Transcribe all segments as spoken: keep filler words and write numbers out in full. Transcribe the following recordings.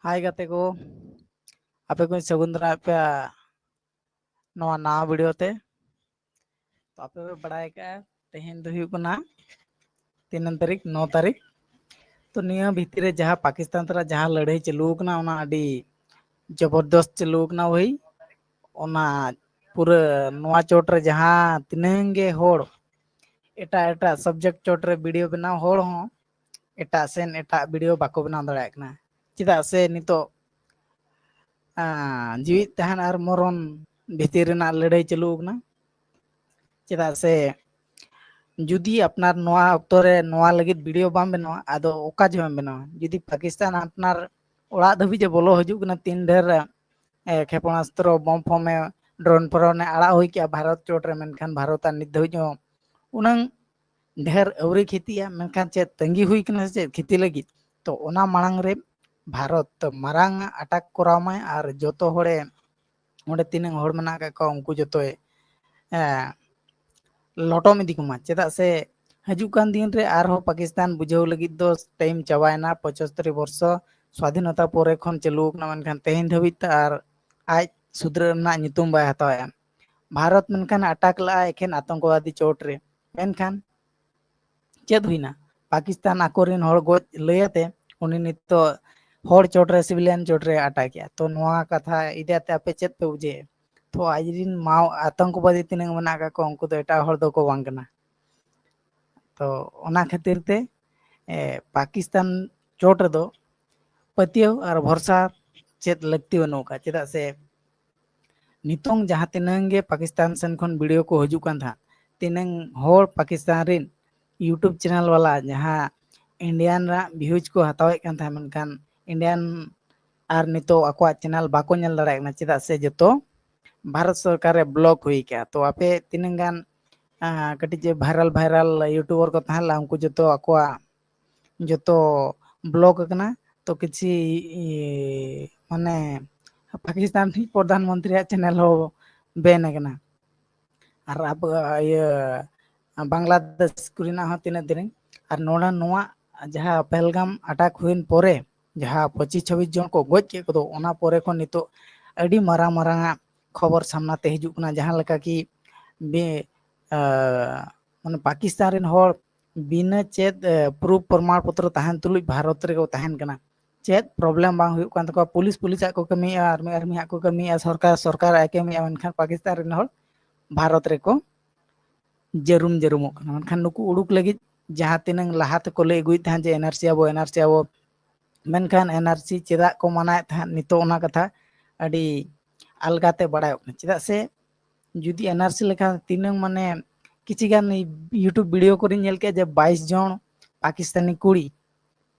ᱦᱟᱭ ᱜᱟᱛᱮ ᱠᱚ, ᱟᱯᱮ ᱠᱚᱧ ᱥᱟᱹᱜᱩᱱ ᱫᱟᱨᱟᱢᱮᱫ ᱯᱮᱭᱟ ᱱᱚᱣᱟ ᱱᱟᱣᱟ ᱵᱷᱤᱰᱤᱭᱳ ᱛᱮ᱾ ᱛᱚ ᱟᱯᱮ ᱯᱮ ᱵᱟᱲᱟᱭ ᱠᱟᱜᱼᱟ, ᱛᱮᱦᱮᱧ ᱫᱚ ᱦᱩᱭᱩᱜ ᱠᱟᱱᱟ ᱛᱤᱱᱟᱹᱝ ᱛᱟᱹᱨᱤᱠᱷ? ᱱᱚ ᱛᱟᱹᱨᱤᱠᱷ᱾ ᱛᱚ ᱱᱤᱭᱟᱹ ᱵᱷᱤᱛᱤᱨ ᱨᱮ ᱡᱟᱦᱟᱸ ᱯᱟᱠᱤᱥᱛᱟᱱ ᱛᱟᱞᱟ ᱡᱟᱦᱟᱸ ᱞᱟᱹᱲᱦᱟᱹᱭ ᱪᱟᱹᱞᱩ ᱟᱠᱟᱱᱟ, ᱚᱱᱟ ᱟᱹᱰᱤ ᱡᱚᱵᱚᱨᱫᱚᱥᱛ ᱪᱟᱹᱞᱩ ᱟᱠᱟᱱᱟ ᱵᱷᱟᱹᱭ᱾ ᱚᱱᱟ ᱯᱩᱨᱟᱹ ᱱᱚᱣᱟ ᱪᱚᱴ ᱨᱮ ᱡᱟᱦᱟᱸ ᱛᱤᱱᱟᱹᱝ ᱜᱮ ᱦᱚᱲ ᱮᱴᱟᱜ ᱮᱴᱟᱜ subject ᱪᱚᱴ ᱨᱮ ᱵᱷᱤᱰᱤᱭᱳ ᱵᱮᱱᱟᱣ ᱦᱚᱲ ᱦᱚᱸ ᱮᱴᱟᱜ ᱥᱮᱱ ᱮᱴᱟᱜ ᱵᱷᱤᱰᱤᱭᱳ ᱵᱟᱠᱚ ᱵᱮᱱᱟᱣ ᱫᱟᱲᱮᱭᱟᱜ ᱠᱟᱱᱟ᱾ ᱪᱮᱫᱟᱜ ᱥᱮ ᱱᱤᱛᱚᱜ ᱟᱸ, ᱡᱤᱣᱤᱫ ᱛᱟᱦᱮᱱ ᱟᱨ ᱢᱚᱨᱚᱱ ᱵᱷᱤᱛᱤᱨ ᱨᱮᱱᱟᱜ ᱞᱟᱹᱲᱦᱟᱹᱭ ᱪᱟᱹᱞᱩ ᱟᱠᱟᱱᱟ᱾ ᱪᱮᱫᱟᱜ ᱥᱮ ᱡᱩᱫᱤ ᱟᱯᱱᱟᱨ ᱱᱚᱣᱟ ᱚᱠᱛᱚ ᱨᱮ ᱱᱚᱣᱟ ᱞᱟᱹᱜᱤᱫ ᱵᱷᱤᱰᱤᱭᱳ ᱵᱟᱢ ᱵᱮᱱᱟᱣᱟ, ᱟᱫᱚ ᱚᱠᱟ ᱡᱚᱦᱚᱜ ᱮᱢ ᱵᱮᱱᱟᱣᱟ? ᱡᱩᱫᱤ ᱯᱟᱠᱤᱥᱛᱟᱱ ᱟᱯᱱᱟᱨ ᱚᱲᱟᱜ ᱫᱷᱟᱹᱵᱤᱡ ᱮ ᱵᱚᱞᱚ ᱦᱤᱡᱩᱜ ᱠᱟᱱᱟ, ᱛᱤᱱ ᱰᱷᱮᱨ ᱮ, ᱠᱷᱮᱯᱚᱬᱟᱥᱛᱨᱚ, ᱵᱚᱢ ᱯᱷᱚᱢ ᱮ, ᱰᱨᱳᱱ ᱯᱷᱨᱳᱱ ᱮ ᱟᱲᱟᱜ ᱦᱩᱭ ᱠᱮᱜᱼᱟ ᱵᱷᱟᱨᱚᱛ ᱪᱚᱴ ᱨᱮ, ᱢᱮᱱᱠᱷᱟᱱ ᱵᱷᱟᱨᱚᱛ ᱟᱨ ᱱᱤᱛ ᱫᱷᱟᱹᱵᱤᱡ ᱦᱚᱸ ᱩᱱᱟᱹᱝ ᱰᱷᱮᱨ ᱟᱹᱣᱨᱤ ᱠᱷᱤᱛᱤᱜᱼᱟ᱾ ᱢᱮᱱᱠᱷᱟᱱ ᱪᱮᱫ ᱛᱟᱺᱜᱤ ᱦᱩᱭ ᱠᱟᱱᱟ ᱥᱮ ᱪᱮᱫ ᱠᱷᱤᱛᱤ ᱞᱟᱹᱜᱤᱫ? ᱛᱚ ᱚᱱᱟ ᱢᱟᱲᱟᱝ ᱨᱮ ᱵᱷᱟᱨᱚᱛ ᱢᱟᱨᱟᱝ ᱟᱜ ᱟᱴᱟᱠ ᱠᱚᱨᱟᱣ ᱢᱟᱭ ᱟᱨ ᱡᱚᱛᱚ ᱦᱚᱲᱮ, ᱚᱸᱰᱮ ᱛᱤᱱᱟᱹᱝ ᱦᱚᱲ ᱢᱮᱱᱟᱜ ᱟᱠᱟᱫ ᱠᱚᱣᱟ ᱩᱱᱠᱩ ᱡᱚᱛᱚᱭ, ᱮ, ᱞᱚᱴᱚᱢ ᱤᱫᱤ ᱠᱚᱢᱟ᱾ ᱪᱮᱫᱟᱜ ᱥᱮ ᱦᱤᱡᱩᱜ ᱠᱟᱱ ᱫᱤᱱ ᱨᱮ ᱟᱨᱦᱚᱸ ᱯᱟᱠᱤᱥᱛᱟᱱ ᱵᱩᱡᱷᱟᱹᱣ ᱞᱟᱹᱜᱤᱫ ᱫᱚ ᱴᱟᱭᱤᱢ ᱪᱟᱵᱟᱭᱮᱱᱟ᱾ ᱯᱚᱸᱪᱟᱛᱛᱳᱨ ᱵᱚᱨᱥᱚ ᱥᱣᱟᱫᱷᱤᱱᱚᱛᱟ ᱯᱚᱨᱮ ᱠᱷᱚᱱ ᱪᱟᱹᱞᱩ ᱟᱠᱟᱱᱟ, ᱢᱮᱱᱠᱷᱟᱱ ᱛᱮᱦᱮᱧ ᱫᱷᱟᱹᱵᱤᱡ ᱛᱮ ᱟᱨ ᱟᱡ ᱥᱩᱫᱷᱨᱟᱹᱜ ᱨᱮᱱᱟᱜ ᱧᱩᱛᱩᱢ ᱵᱟᱭ ᱦᱟᱛᱟᱣᱮᱫᱼᱟ᱾ ᱵᱷᱟᱨᱚᱛ ᱢᱮᱱᱠᱷᱟᱱ ᱟᱴᱟᱠ ᱞᱟᱜᱼᱟ ᱮᱠᱷᱮᱱ ᱟᱛᱚᱝᱠᱚᱵᱟᱫᱤ ᱪᱚᱴ ᱨᱮ, ᱢᱮᱱᱠᱷᱟᱱ ᱪᱮᱫ ᱦᱩᱭᱱᱟ? ᱯᱟᱠᱤᱥᱛᱟᱱ ᱟᱠᱚᱨᱮᱱ ᱦᱚᱲ ᱜᱚᱡ ᱞᱟᱹᱭ ᱟᱛᱮ ᱩᱱᱤ ᱱᱤᱛᱚᱜ ᱦᱚᱲ ᱪᱚᱴ ᱨᱮ, ᱥᱤᱵᱤᱞᱤᱭᱟᱱ ᱪᱚᱴ ᱨᱮ ᱟᱴᱟᱠᱮᱜᱼᱟ᱾ ᱛᱚ ᱱᱚᱣᱟ ᱠᱟᱛᱷᱟ ᱤᱫᱤ ᱟᱛᱮ ᱟᱯᱮ ᱪᱮᱫ ᱯᱮ ᱵᱩᱡᱷᱟᱹᱣᱮᱫᱼᱟ? ᱛᱚ ᱟᱡᱨᱮᱱ ᱢᱟᱣ ᱟᱛᱚᱝᱠᱚᱵᱟᱫᱤ ᱛᱤᱱᱟᱹᱜ ᱢᱮᱱᱟᱜ ᱟᱠᱟᱫ ᱠᱚᱣᱟ, ᱩᱱᱠᱩ ᱫᱚ ᱮᱴᱟᱜ ᱦᱚᱲ ᱫᱚᱠᱚ ᱵᱟᱝ ᱠᱟᱱᱟ᱾ ᱛᱚ ᱚᱱᱟ ᱠᱷᱟᱹᱛᱤᱨ ᱛᱮ, ᱮ, ᱯᱟᱠᱤᱥᱛᱟᱱ ᱪᱚᱴ ᱨᱮᱫᱚ ᱯᱟᱹᱛᱭᱟᱹᱣ ᱟᱨ ᱵᱷᱚᱨᱥᱟ ᱪᱮᱫ ᱞᱟᱹᱠᱛᱤ ᱵᱟᱹᱱᱩᱜ ᱟᱠᱟᱫ᱾ ᱪᱮᱫᱟᱜ ᱥᱮ ᱱᱤᱛᱚᱝ ᱡᱟᱦᱟᱸ ᱛᱤᱱᱟᱹᱝ ᱜᱮ ᱯᱟᱠᱤᱥᱛᱟᱱ ᱥᱮᱱ ᱠᱷᱚᱱ ᱵᱷᱤᱰᱤᱭᱳ ᱠᱚ ᱦᱤᱡᱩᱜ ᱠᱟᱱ ᱛᱟᱦᱮᱸᱫ, ᱛᱤᱱᱟᱹᱝ ᱦᱚᱲ ᱯᱟᱠᱤᱥᱛᱟᱱ ᱨᱮᱱ YouTube ᱪᱮᱱᱮᱞ ᱵᱟᱞᱟ ᱡᱟᱦᱟᱸ Indian ᱨᱮᱱᱟᱜ views ᱠᱚ ᱦᱟᱛᱟᱣᱮᱫ ᱠᱟᱱ ᱛᱟᱦᱮᱸᱫ, ᱢᱮᱱᱠᱷᱟᱱ Indian ᱟᱨ ᱱᱤᱛᱚᱜ ᱟᱠᱚᱣᱟᱜ ᱪᱮᱱᱮᱞ ᱵᱟᱠᱚ ᱧᱮᱞ ᱫᱟᱲᱮᱭᱟᱜ ᱠᱟᱱᱟ᱾ ᱪᱮᱫᱟᱜ ᱥᱮ ᱡᱚᱛᱚ ᱵᱷᱟᱨᱚᱛ ᱥᱚᱨᱠᱟᱨᱮ ᱵᱞᱚᱠ ᱦᱩᱭ ᱠᱟᱜᱼᱟ᱾ ᱛᱚ ᱟᱯᱮ ᱛᱤᱱᱟᱹᱝ ᱜᱟᱱ, ᱟᱸ, ᱠᱟᱹᱴᱤᱡ ᱡᱮ viral viral YouTuber ᱠᱚ ᱛᱟᱦᱮᱸ ᱞᱮᱱᱟ, ᱩᱱᱠᱩ ᱡᱚᱛᱚ ᱟᱠᱚᱣᱟᱜ ᱡᱚᱛᱚ ᱵᱞᱚᱠ ᱟᱠᱟᱱᱟ᱾ ᱛᱚ ᱠᱤᱪᱷᱤ, ᱤ, ᱢᱟᱱᱮ ᱯᱟᱠᱤᱥᱛᱟᱱ ᱨᱤᱱᱤᱡ ᱯᱨᱚᱫᱷᱟᱱ ᱢᱚᱱᱛᱨᱤᱭᱟᱜ ᱪᱮᱱᱮᱞ ᱦᱚᱸ ᱵᱮᱱ ᱟᱠᱟᱱᱟ᱾ ᱟᱨ ᱟᱵᱚ, ᱤᱭᱟᱹ, ᱵᱟᱝᱞᱟᱫᱮᱥ ᱠᱚᱨᱮᱱᱟᱜ ᱦᱚᱸ ᱛᱤᱱᱟᱹᱜ ᱫᱤᱱ᱾ ᱟᱨ ᱱᱚᱰᱮ ᱱᱚᱣᱟ ᱡᱟᱦᱟᱸ ᱯᱟᱦᱮᱞᱜᱟᱢ ᱟᱴᱟᱠ ᱦᱩᱭᱮᱱ ᱯᱚᱨᱮ ᱡᱟᱦᱟᱸ ᱯᱚᱸᱪᱤᱥ ᱪᱷᱟᱵᱵᱤᱥ ᱡᱚᱱ ᱠᱚ ᱜᱚᱡ ᱠᱮᱫ ᱠᱚᱫᱚ, ᱚᱱᱟ ᱯᱚᱨᱮ ᱠᱷᱚᱱ ᱱᱤᱛᱚᱜ ᱟᱹᱰᱤ ᱢᱟᱨᱟᱝ ᱢᱟᱨᱟᱝ ᱟᱜ ᱠᱷᱚᱵᱚᱨ ᱥᱟᱢᱱᱟ ᱛᱮ ᱦᱤᱡᱩᱜ ᱠᱟᱱᱟ, ᱡᱟᱦᱟᱸ ᱞᱮᱠᱟ ᱠᱤ ᱵᱮ-, ᱟ, ᱢᱟᱱᱮ ᱯᱟᱠᱤᱥᱛᱟᱱ ᱨᱮᱱ ᱦᱚᱲ ᱵᱤᱱᱟᱹ ᱪᱮᱫ, ᱮ, ᱯᱨᱩᱯ ᱯᱨᱚᱢᱟᱬ ᱯᱚᱛᱨᱚ ᱛᱟᱦᱮᱱ ᱛᱩᱞᱩᱡ ᱵᱷᱟᱨᱚᱛ ᱨᱮᱠᱚ ᱛᱟᱦᱮᱱ ᱠᱟᱱᱟ᱾ ᱪᱮᱫ ᱯᱨᱚᱵᱞᱮᱢ ᱵᱟᱝ ᱦᱩᱭᱩᱜ ᱠᱟᱱ ᱛᱟᱠᱚᱣᱟ, ᱯᱩᱞᱤᱥ ᱯᱩᱞᱤᱥᱟᱜ ᱠᱚ ᱠᱟᱹᱢᱤᱭᱮᱫᱼᱟ, ᱟᱨᱢᱤ ᱟᱨᱢᱤᱭᱟᱜ ᱠᱚ ᱠᱟᱹᱢᱤᱭᱮᱫᱼᱟ, ᱥᱚᱨᱠᱟᱨ ᱥᱚᱨᱠᱟᱨᱟᱜ ᱮ ᱠᱟᱹᱢᱤᱭᱮᱫᱼᱟ, ᱢᱮᱱᱠᱷᱟᱱ ᱯᱟᱠᱤᱥᱛᱟᱱ ᱨᱮᱱ ᱦᱚᱲ ᱵᱷᱟᱨᱚᱛ ᱨᱮᱠᱚ ᱡᱟᱹᱨᱩᱢ ᱡᱟᱹᱨᱩᱢᱚᱜ ᱠᱟᱱᱟ᱾ ᱢᱮᱱᱠᱷᱟᱱ ᱱᱩᱠᱩ ᱩᱰᱩᱠ ᱞᱟᱹᱜᱤᱫ ᱡᱟᱦᱟᱸ ᱛᱤᱱᱟᱹᱝ ᱞᱟᱦᱟ ᱛᱮᱠᱚ ᱞᱟᱹᱭ ᱟᱹᱜᱩᱭᱮᱫ ᱛᱟᱦᱮᱸᱫ ᱡᱮ ᱮᱱᱟᱨᱥᱤ ᱟᱵᱚ, ᱮᱱᱟᱨᱥᱤ ᱟᱵᱚ, ᱢᱮᱱᱠᱷᱟᱱ ᱮᱱᱟᱨᱥᱤ ᱪᱮᱫᱟᱜ ᱠᱚ ᱢᱟᱱᱟᱣᱮᱫ ᱛᱟᱦᱮᱸᱫ, ᱱᱤᱛᱚᱜ ᱚᱱᱟ ᱠᱟᱛᱷᱟ ᱟᱹᱰᱤ ᱟᱞᱜᱟᱛᱮ ᱵᱟᱲᱟᱭᱚᱜ ᱠᱟᱱᱟ᱾ ᱪᱮᱫᱟᱜ ᱥᱮ ᱡᱩᱫᱤ ᱮᱱᱟᱨᱥᱤ ᱞᱮᱠᱷᱟᱱ ᱛᱤᱱᱟᱹᱝ ᱢᱟᱱᱮ ᱠᱤᱪᱷᱤ ᱜᱟᱱ YouTube video ᱠᱚᱨᱮᱧ ᱧᱮᱞ ᱠᱮᱫᱼᱟ ᱡᱮ ᱵᱟᱭᱤᱥ ᱡᱚᱱ ᱯᱟᱠᱤᱥᱛᱟᱱᱤ ᱠᱩᱲᱤ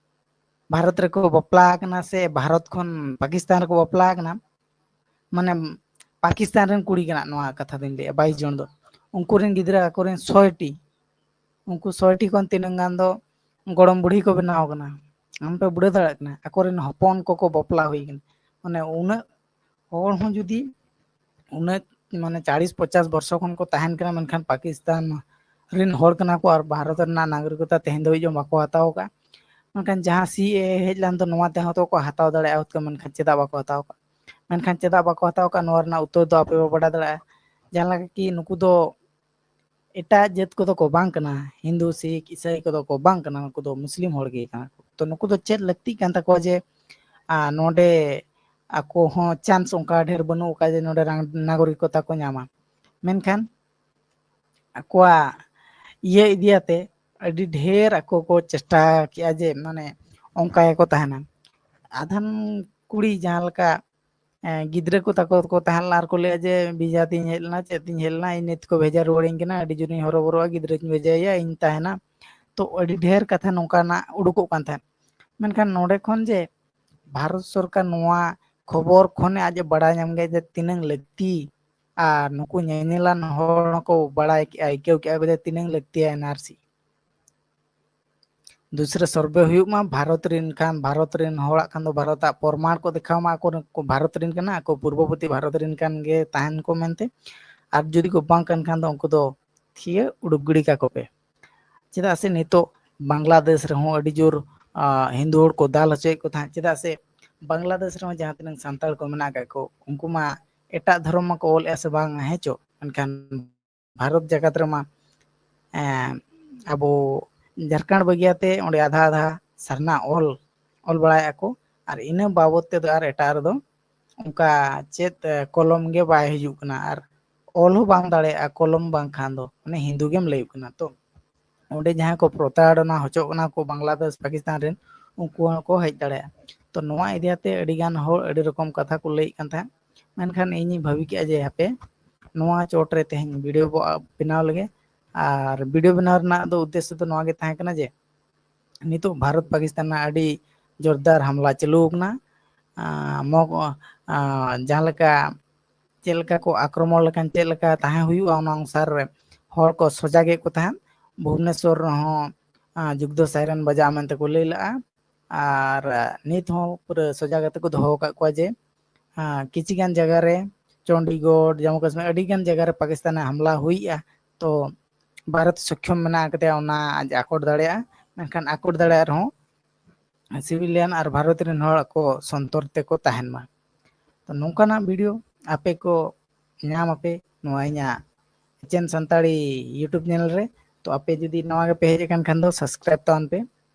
ᱵᱷᱟᱨᱚᱛ ᱨᱮᱠᱚ ᱵᱟᱯᱞᱟ ᱟᱠᱟᱱᱟ ᱥᱮ ᱵᱷᱟᱨᱚᱛ ᱠᱷᱚᱱ ᱯᱟᱠᱤᱥᱛᱟᱱ ᱨᱮᱠᱚ ᱵᱟᱯᱞᱟ ᱟᱠᱟᱱᱟ, ᱢᱟᱱᱮ ᱯᱟᱠᱤᱥᱛᱟᱱ ᱨᱮᱱ ᱠᱩᱲᱤ ᱠᱟᱱᱟ ᱱᱚᱣᱟ ᱠᱟᱛᱷᱟ ᱫᱚᱧ ᱞᱟᱹᱭᱟ, ᱵᱟᱭᱤᱥ ᱡᱚᱱ ᱫᱚ᱾ ᱩᱱᱠᱩ ᱨᱮᱱ ᱜᱤᱫᱽᱨᱟᱹ ᱟᱠᱚᱨᱮᱱ ᱥᱚᱭ ᱴᱤ, ᱩᱱᱠᱩ ᱥᱚᱭ ᱴᱤ ᱠᱷᱚᱱ ᱛᱤᱱᱟᱹᱝ ᱜᱟᱱ ᱫᱚ ᱜᱚᱲᱚᱢ ᱵᱩᱲᱦᱤ ᱠᱚ ᱵᱮᱱᱟᱣ ᱟᱠᱟᱱᱟ᱾ ᱟᱢ ᱯᱮ ᱵᱩᱲᱟᱹ ᱫᱟᱲᱮᱭᱟᱜ ᱠᱟᱱᱟ, ᱟᱠᱚᱨᱮᱱ ᱦᱚᱯᱚᱱ ᱠᱚᱠᱚ ᱵᱟᱯᱞᱟ ᱦᱩᱭ ᱟᱠᱟᱱᱟ᱾ ᱢᱟᱱᱮ ᱩᱱᱟᱹᱜ ᱦᱚᱲ ᱦᱚᱸ ᱡᱩᱫᱤ ᱩᱱᱟᱹᱜ ᱢᱟᱱᱮ ᱪᱟᱞᱤᱥ ᱯᱚᱪᱟᱥ ᱵᱚᱨᱥᱚ ᱠᱷᱚᱱ ᱠᱚ ᱛᱟᱦᱮᱱ ᱠᱟᱱᱟ, ᱢᱮᱱᱠᱷᱟᱱ ᱯᱟᱠᱤᱥᱛᱟᱱ ᱨᱮᱱ ᱦᱚᱲ ᱠᱟᱱᱟ ᱠᱚ ᱟᱨ ᱵᱷᱟᱨᱚᱛ ᱨᱮᱱᱟᱜ ᱱᱟᱜᱚᱨᱤᱠᱚᱛᱟ ᱛᱮᱦᱮᱧ ᱫᱷᱟᱹᱵᱤᱡ ᱦᱚᱸ ᱵᱟᱠᱚ ᱦᱟᱛᱟᱣ ᱟᱠᱟᱫ᱾ ᱢᱮᱱᱠᱷᱟᱱ ᱡᱟᱦᱟᱸ ᱥᱤ ᱮ ᱮ ᱦᱮᱡ ᱞᱮᱱ ᱫᱚ ᱱᱚᱣᱟ ᱛᱮᱦᱚᱸ ᱛᱚ ᱠᱚ ᱦᱟᱛᱟᱣ ᱫᱟᱲᱮᱭᱟᱜᱼᱟ, ᱢᱮᱱᱠᱷᱟᱱ ᱪᱮᱫᱟᱜ ᱵᱟᱠᱚ ᱦᱟᱛᱟᱣ ᱟᱠᱟᱫ? ᱢᱮᱱᱠᱷᱟᱱ ᱪᱮᱫᱟᱜ ᱵᱟᱠᱚ ᱦᱟᱛᱟᱣ ᱟᱠᱟᱫ, ᱱᱚᱣᱟ ᱨᱮᱱᱟᱜ ᱩᱛᱛᱚᱨ ᱫᱚ ᱟᱯᱮ ᱯᱮ ᱵᱟᱰᱟᱭ ᱫᱟᱲᱮᱭᱟᱜᱼᱟ᱾ ᱡᱟᱦᱟᱸ ᱞᱮᱠᱟ ᱠᱤ ᱱᱩᱠᱩ ᱫᱚ ᱮᱴᱟᱜ ᱡᱟᱹᱛ ᱠᱚᱫᱚ ᱠᱚ ᱵᱟᱝ ᱠᱟᱱᱟ, ᱦᱤᱱᱫᱩ, ᱥᱤᱠᱷ, ᱤᱥᱟᱹᱭ ᱠᱚᱫᱚ ᱠᱚ ᱵᱟᱝ ᱠᱟᱱᱟ, ᱱᱩᱠᱩ ᱫᱚ ᱢᱩᱥᱞᱤᱢ ᱦᱚᱲ ᱜᱮ ᱠᱟᱱᱟ ᱠᱚ᱾ ᱛᱚ ᱱᱩᱠᱩ ᱫᱚ ᱪᱮᱫ ᱞᱟᱹᱠᱛᱤᱜ ᱠᱟᱱ ᱛᱟᱠᱚᱣᱟ ᱡᱮ, ᱟ, ᱱᱚᱰᱮ ᱟᱠᱚ ᱦᱚᱸ ᱪᱟᱱᱥ ᱚᱱᱠᱟ ᱰᱷᱮᱨ ᱵᱟᱹᱱᱩᱜ ᱟᱠᱟᱫ ᱡᱮ ᱱᱚᱰᱮ ᱨᱟᱝ-, ᱱᱟᱜᱚᱨᱤᱠᱚᱛᱟ ᱠᱚ ᱧᱟᱢᱟ? ᱢᱮᱱᱠᱷᱟᱱ ᱟᱠᱚᱣᱟᱜ ᱤᱭᱟᱹ ᱤᱫᱤᱭᱟᱛᱮ ᱟᱹᱰᱤ ᱰᱷᱮᱨ ᱟᱠᱚ ᱠᱚ ᱪᱮᱥᱴᱟ ᱠᱮᱜᱼᱟ ᱡᱮ ᱢᱟᱱᱮ ᱚᱱᱠᱟ ᱜᱮᱠᱚ ᱛᱟᱦᱮᱱᱟ᱾ ᱟᱫᱷᱟᱱ ᱠᱩᱲᱤ ᱡᱟᱦᱟᱸ ᱞᱮᱠᱟ, ᱮᱸ, ᱜᱤᱫᱽᱨᱟᱹ ᱠᱚ ᱛᱟᱠᱚ ᱠᱚ ᱛᱟᱦᱮᱸ ᱞᱮᱱᱟ ᱟᱨ ᱠᱚ ᱞᱟᱹᱭᱟ ᱡᱮ, "ᱵᱷᱮᱡᱟ ᱛᱤᱧ ᱦᱮᱡ ᱞᱮᱱᱟ, ᱪᱮᱫ ᱛᱤᱧ ᱦᱮᱡ ᱞᱮᱱᱟ, ᱤᱧ ᱱᱤᱛ ᱠᱚ ᱵᱷᱮᱡᱟ ᱨᱩᱣᱟᱹᱲᱤᱧ ᱠᱟᱱᱟ, ᱟᱹᱰᱤ ᱡᱳᱨᱤᱧ ᱦᱚᱨᱚᱵᱚᱨᱚᱜᱼᱟ, ᱜᱤᱫᱽᱨᱟᱹᱧ ᱵᱷᱮᱡᱟᱭᱮᱭᱟ, ᱤᱧ ᱛᱟᱦᱮᱱᱟ᱾" ᱛᱚ ᱟᱹᱰᱤ ᱰᱷᱮᱨ ᱠᱟᱛᱷᱟ ᱱᱚᱝᱠᱟᱱᱟᱜ ᱩᱰᱩᱠᱚᱜ ᱠᱟᱱ ᱛᱟᱦᱮᱸᱫ᱾ ᱢᱮᱱᱠᱷᱟᱱ ᱱᱚᱰᱮ ᱠᱷᱚᱱ ᱡᱮ ᱵᱷᱟᱨᱚᱛ ᱥᱚᱨᱠᱟᱨ ᱱᱚᱣᱟ ᱠᱷᱚᱵᱚᱨ ᱠᱷᱚᱱᱮ ᱟᱡ ᱮ ᱵᱟᱲᱟᱭ ᱧᱟᱢ ᱠᱮᱫᱟ ᱡᱮ ᱛᱤᱱᱟᱹᱝ ᱞᱟᱹᱠᱛᱤ, ᱟᱨ ᱱᱩᱠᱩ ᱧᱮᱧᱮᱞᱟᱱ ᱦᱚᱲ ᱦᱚᱸᱠᱚ ᱵᱟᱲᱟᱭ ᱠᱮᱜᱼᱟ, ᱟᱹᱭᱠᱟᱹᱣ ᱠᱮᱜᱼᱟ ᱠᱚ ᱡᱮ ᱛᱤᱱᱟᱹᱝ ᱞᱟᱹᱠᱛᱤᱭᱟ ᱮᱱ ᱟᱨ ᱥᱤ᱾ ᱫᱩᱥᱨᱟᱹ ᱥᱚᱨᱵᱷᱮ ᱦᱩᱭᱩᱜ ᱢᱟ ᱵᱷᱟᱨᱚᱛ ᱨᱮᱱ ᱠᱷᱟᱱ, ᱵᱷᱟᱨᱚᱛ ᱨᱮᱱ ᱦᱚᱲᱟᱜ ᱠᱷᱟᱱ ᱫᱚ ᱵᱷᱟᱨᱚᱛᱟᱜ ᱯᱨᱚᱢᱟᱬ ᱠᱚ ᱫᱮᱠᱷᱟᱣ ᱢᱟ, ᱟᱠᱚ ᱨᱮᱱ ᱠᱚ ᱵᱷᱟᱨᱚᱛ ᱨᱮᱱ ᱠᱟᱱᱟ, ᱟᱠᱚ ᱯᱩᱨᱵᱚᱵᱚᱨᱛᱤ ᱵᱷᱟᱨᱚᱛ ᱨᱮᱱ ᱠᱟᱱ ᱜᱮ ᱛᱟᱦᱮᱱ ᱠᱚ ᱢᱮᱱᱛᱮ᱾ ᱟᱨ ᱡᱩᱫᱤ ᱠᱚ ᱵᱟᱝ ᱠᱟᱱ ᱠᱷᱟᱱ ᱫᱚ ᱩᱱᱠᱩ ᱫᱚ ᱛᱷᱤᱭᱟᱹ ᱩᱰᱩᱠ ᱜᱤᱰᱤ ᱠᱟᱠᱚ ᱯᱮ᱾ ᱪᱮᱫᱟᱜ ᱥᱮ ᱱᱤᱛᱚᱜ ᱵᱟᱝᱞᱟᱫᱮᱥ ᱨᱮᱦᱚᱸ ᱟᱹᱰᱤ ᱡᱳᱨ ᱦᱤᱱᱫᱩ ᱦᱚᱲ ᱠᱚ ᱫᱟᱞ ᱦᱚᱪᱚᱭᱮᱫ ᱠᱚ ᱛᱟᱦᱮᱸᱫ᱾ ᱪᱮᱫᱟᱜ ᱥᱮ ᱵᱟᱝᱞᱟᱫᱮᱥ ᱨᱮᱦᱚᱸ ᱡᱟᱦᱟᱸ ᱛᱤᱱᱟᱹᱜ ᱥᱟᱱᱛᱟᱲ ᱠᱚ ᱢᱮᱱᱟᱜ ᱟᱠᱟᱫ ᱠᱚ, ᱩᱱᱠᱩ ᱢᱟ ᱮᱴᱟᱜ ᱫᱷᱚᱨᱚᱢ ᱢᱟᱠᱚ ᱚᱞᱮᱫᱼᱟ ᱥᱮ ᱵᱟᱝ ᱦᱮᱸ ᱪᱚ, ᱢᱮᱱᱠᱷᱟᱱ ᱵᱷᱟᱨᱚᱛ ᱡᱟᱠᱟᱛ ᱨᱮᱢᱟ ᱟᱵᱚ ᱡᱷᱟᱲᱠᱷᱚᱸᱰ ᱵᱟᱹᱜᱤᱭᱟᱛᱮ ᱚᱸᱰᱮ ᱟᱫᱷᱟ ᱟᱫᱷᱟ ᱥᱟᱨᱱᱟ ᱚᱞ ᱚᱞ ᱵᱟᱲᱟᱭᱮᱫᱼᱟ ᱠᱚ᱾ ᱟᱨ ᱤᱱᱟᱹ ᱵᱟᱵᱚᱫ ᱛᱮᱫᱚ ᱟᱨ ᱮᱴᱟᱜ ᱨᱮᱫᱚ ᱚᱱᱠᱟ ᱪᱮᱫ ᱠᱚᱞᱚᱢ ᱜᱮ ᱵᱟᱭ ᱦᱤᱡᱩᱜ ᱠᱟᱱᱟ᱾ ᱟᱨ ᱚᱞ ᱦᱚᱸ ᱵᱟᱝ ᱫᱟᱲᱮᱭᱟᱜᱼᱟ ᱠᱚᱞᱚᱢ ᱵᱟᱝᱠᱷᱟᱱ ᱫᱚ, ᱢᱟᱱᱮ ᱦᱤᱱᱫᱩ ᱜᱮᱢ ᱞᱟᱹᱭ ᱠᱟᱱᱟ᱾ ᱛᱚ ᱚᱸᱰᱮ ᱡᱟᱦᱟᱸᱭ ᱠᱚ ᱯᱨᱚᱛᱟᱲᱚᱱᱟ ᱦᱚᱪᱚᱜ ᱠᱟᱱᱟ ᱠᱚ ᱵᱟᱝᱞᱟᱫᱮᱥ ᱯᱟᱠᱤᱥᱛᱟᱱ ᱨᱮᱱ, ᱩᱱᱠᱩ ᱦᱚᱸᱠᱚ ᱦᱮᱡ ᱫᱟᱲᱮᱭᱟᱜᱼᱟ᱾ ᱛᱚ ᱱᱚᱣᱟ ᱤᱫᱤ ᱠᱟᱛᱮ ᱟᱹᱰᱤ ᱜᱟᱱ ᱦᱚᱲ ᱟᱹᱰᱤ ᱨᱚᱠᱚᱢ ᱠᱟᱛᱷᱟ ᱠᱚ ᱞᱟᱹᱭᱮᱫ ᱠᱟᱱ ᱛᱟᱦᱮᱸᱫ᱾ ᱢᱮᱱᱠᱷᱟᱱ ᱤᱧᱤᱧ ᱵᱷᱟᱹᱵᱤ ᱠᱮᱫᱼᱟ ᱡᱮ ᱦᱟᱯᱮ ᱱᱚᱣᱟ ᱪᱚᱴ ᱨᱮ ᱛᱮᱦᱮᱧ ᱵᱷᱤᱰᱤᱭᱳ ᱵᱚ ᱵᱮᱱᱟᱣ ᱞᱮᱜᱮ᱾ ᱟᱨ ᱵᱷᱤᱰᱤᱭᱳ ᱵᱮᱱᱟᱣ ᱨᱮᱱᱟᱜ ᱫᱚ ᱩᱫᱽᱫᱮᱥᱥᱚ ᱫᱚ ᱱᱚᱣᱟ ᱜᱮ ᱛᱟᱦᱮᱸ ᱠᱟᱱᱟ ᱡᱮ ᱱᱤᱛᱚᱜ ᱵᱷᱟᱨᱚᱛ ᱯᱟᱠᱤᱥᱛᱟᱱ ᱨᱮᱱᱟᱜ ᱟᱹᱰᱤ ᱡᱳᱨᱫᱟᱨ ᱦᱟᱢᱞᱟ ᱪᱟᱹᱞᱩ ᱟᱠᱟᱱᱟ᱾ ᱢᱚᱜᱽ ᱡᱟᱦᱟᱸ ᱞᱮᱠᱟ ᱪᱮᱫ ᱞᱮᱠᱟ ᱠᱚ ᱟᱠᱨᱚᱢᱚᱱ ᱞᱮᱠᱷᱟᱱ ᱪᱮᱫ ᱞᱮᱠᱟ ᱛᱟᱦᱮᱸ ᱦᱩᱭᱩᱜᱼᱟ, ᱚᱱᱟ ᱚᱱᱩᱥᱟᱨ ᱨᱮ ᱦᱚᱲ ᱠᱚ ᱥᱚᱡᱟᱜᱮᱫ ᱠᱚ ᱛᱟᱦᱮᱸᱫ᱾ ᱵᱷᱩᱵᱽᱱᱮᱥᱚᱨ ᱨᱮᱦᱚᱸ ᱡᱩᱜᱽᱫᱚ ᱥᱟᱭᱨᱮᱱ ᱵᱟᱡᱟᱜᱼᱟ ᱢᱮᱱᱛᱮ ᱠᱚ ᱞᱟᱹᱭ ᱞᱮᱫᱼᱟ᱾ ᱟᱨ ᱱᱤᱛ ᱦᱚᱸ ᱯᱩᱨᱟᱹ ᱥᱚᱡᱟᱜ ᱠᱟᱛᱮ ᱠᱚ ᱫᱚᱦᱚ ᱟᱠᱟᱫ ᱠᱚᱣᱟ ᱡᱮ ᱠᱤᱪᱷᱤ ᱜᱟᱱ ᱡᱟᱭᱜᱟ ᱨᱮ, ᱪᱚᱱᱰᱤᱜᱚᱲ, ᱡᱚᱢᱢᱩ ᱠᱟᱥᱢᱤᱨ, ᱟᱹᱰᱤ ᱜᱟᱱ ᱡᱟᱭᱜᱟ ᱨᱮ ᱯᱟᱠᱤᱥᱛᱟᱱ ᱮ ᱦᱟᱢᱞᱟ ᱦᱩᱭᱮᱜᱼᱟ᱾ ᱛᱚ ᱵᱷᱟᱨᱚᱛ ᱥᱚᱠᱠᱷᱚᱢ ᱢᱮᱱᱟᱜ ᱟᱠᱟᱫᱮᱭᱟ ᱚᱱᱟ ᱟᱡ ᱟᱠᱚᱴ ᱫᱟᱲᱮᱭᱟᱜᱼᱟ, ᱢᱮᱱᱠᱷᱟᱱ ᱟᱠᱚᱴ ᱫᱟᱲᱮᱭᱟᱜ ᱨᱮᱦᱚᱸ ᱥᱤᱵᱤᱞᱤᱭᱟᱱ ᱟᱨ ᱵᱷᱟᱨᱚᱛ ᱨᱮᱱ ᱦᱚᱲ ᱠᱚ ᱥᱚᱱᱛᱚᱨ ᱛᱮᱠᱚ ᱛᱟᱦᱮᱱ ᱢᱟ᱾ ᱛᱚ ᱱᱚᱝᱠᱟᱱᱟᱜ ᱵᱷᱤᱰᱤᱭᱳ ᱟᱯᱮ ᱠᱚ ᱧᱟᱢ ᱟᱯᱮ ᱱᱚᱣᱟ ᱤᱧᱟᱹᱜ ᱪᱮᱱ ᱥᱟᱱᱛᱟᱲᱤ YouTube ᱪᱮᱱᱮᱞ ᱨᱮ᱾ ᱛᱚ ᱟᱯᱮ ᱡᱩᱫᱤ ᱱᱟᱣᱟ ᱜᱮᱯᱮ ᱦᱮᱡ ᱟᱠᱟᱱ ᱠᱷᱟᱱ ᱫᱚ ᱥᱟᱵᱥᱠᱨᱟᱭᱤᱵ ᱛᱟᱵᱚᱱ ᱯᱮ᱾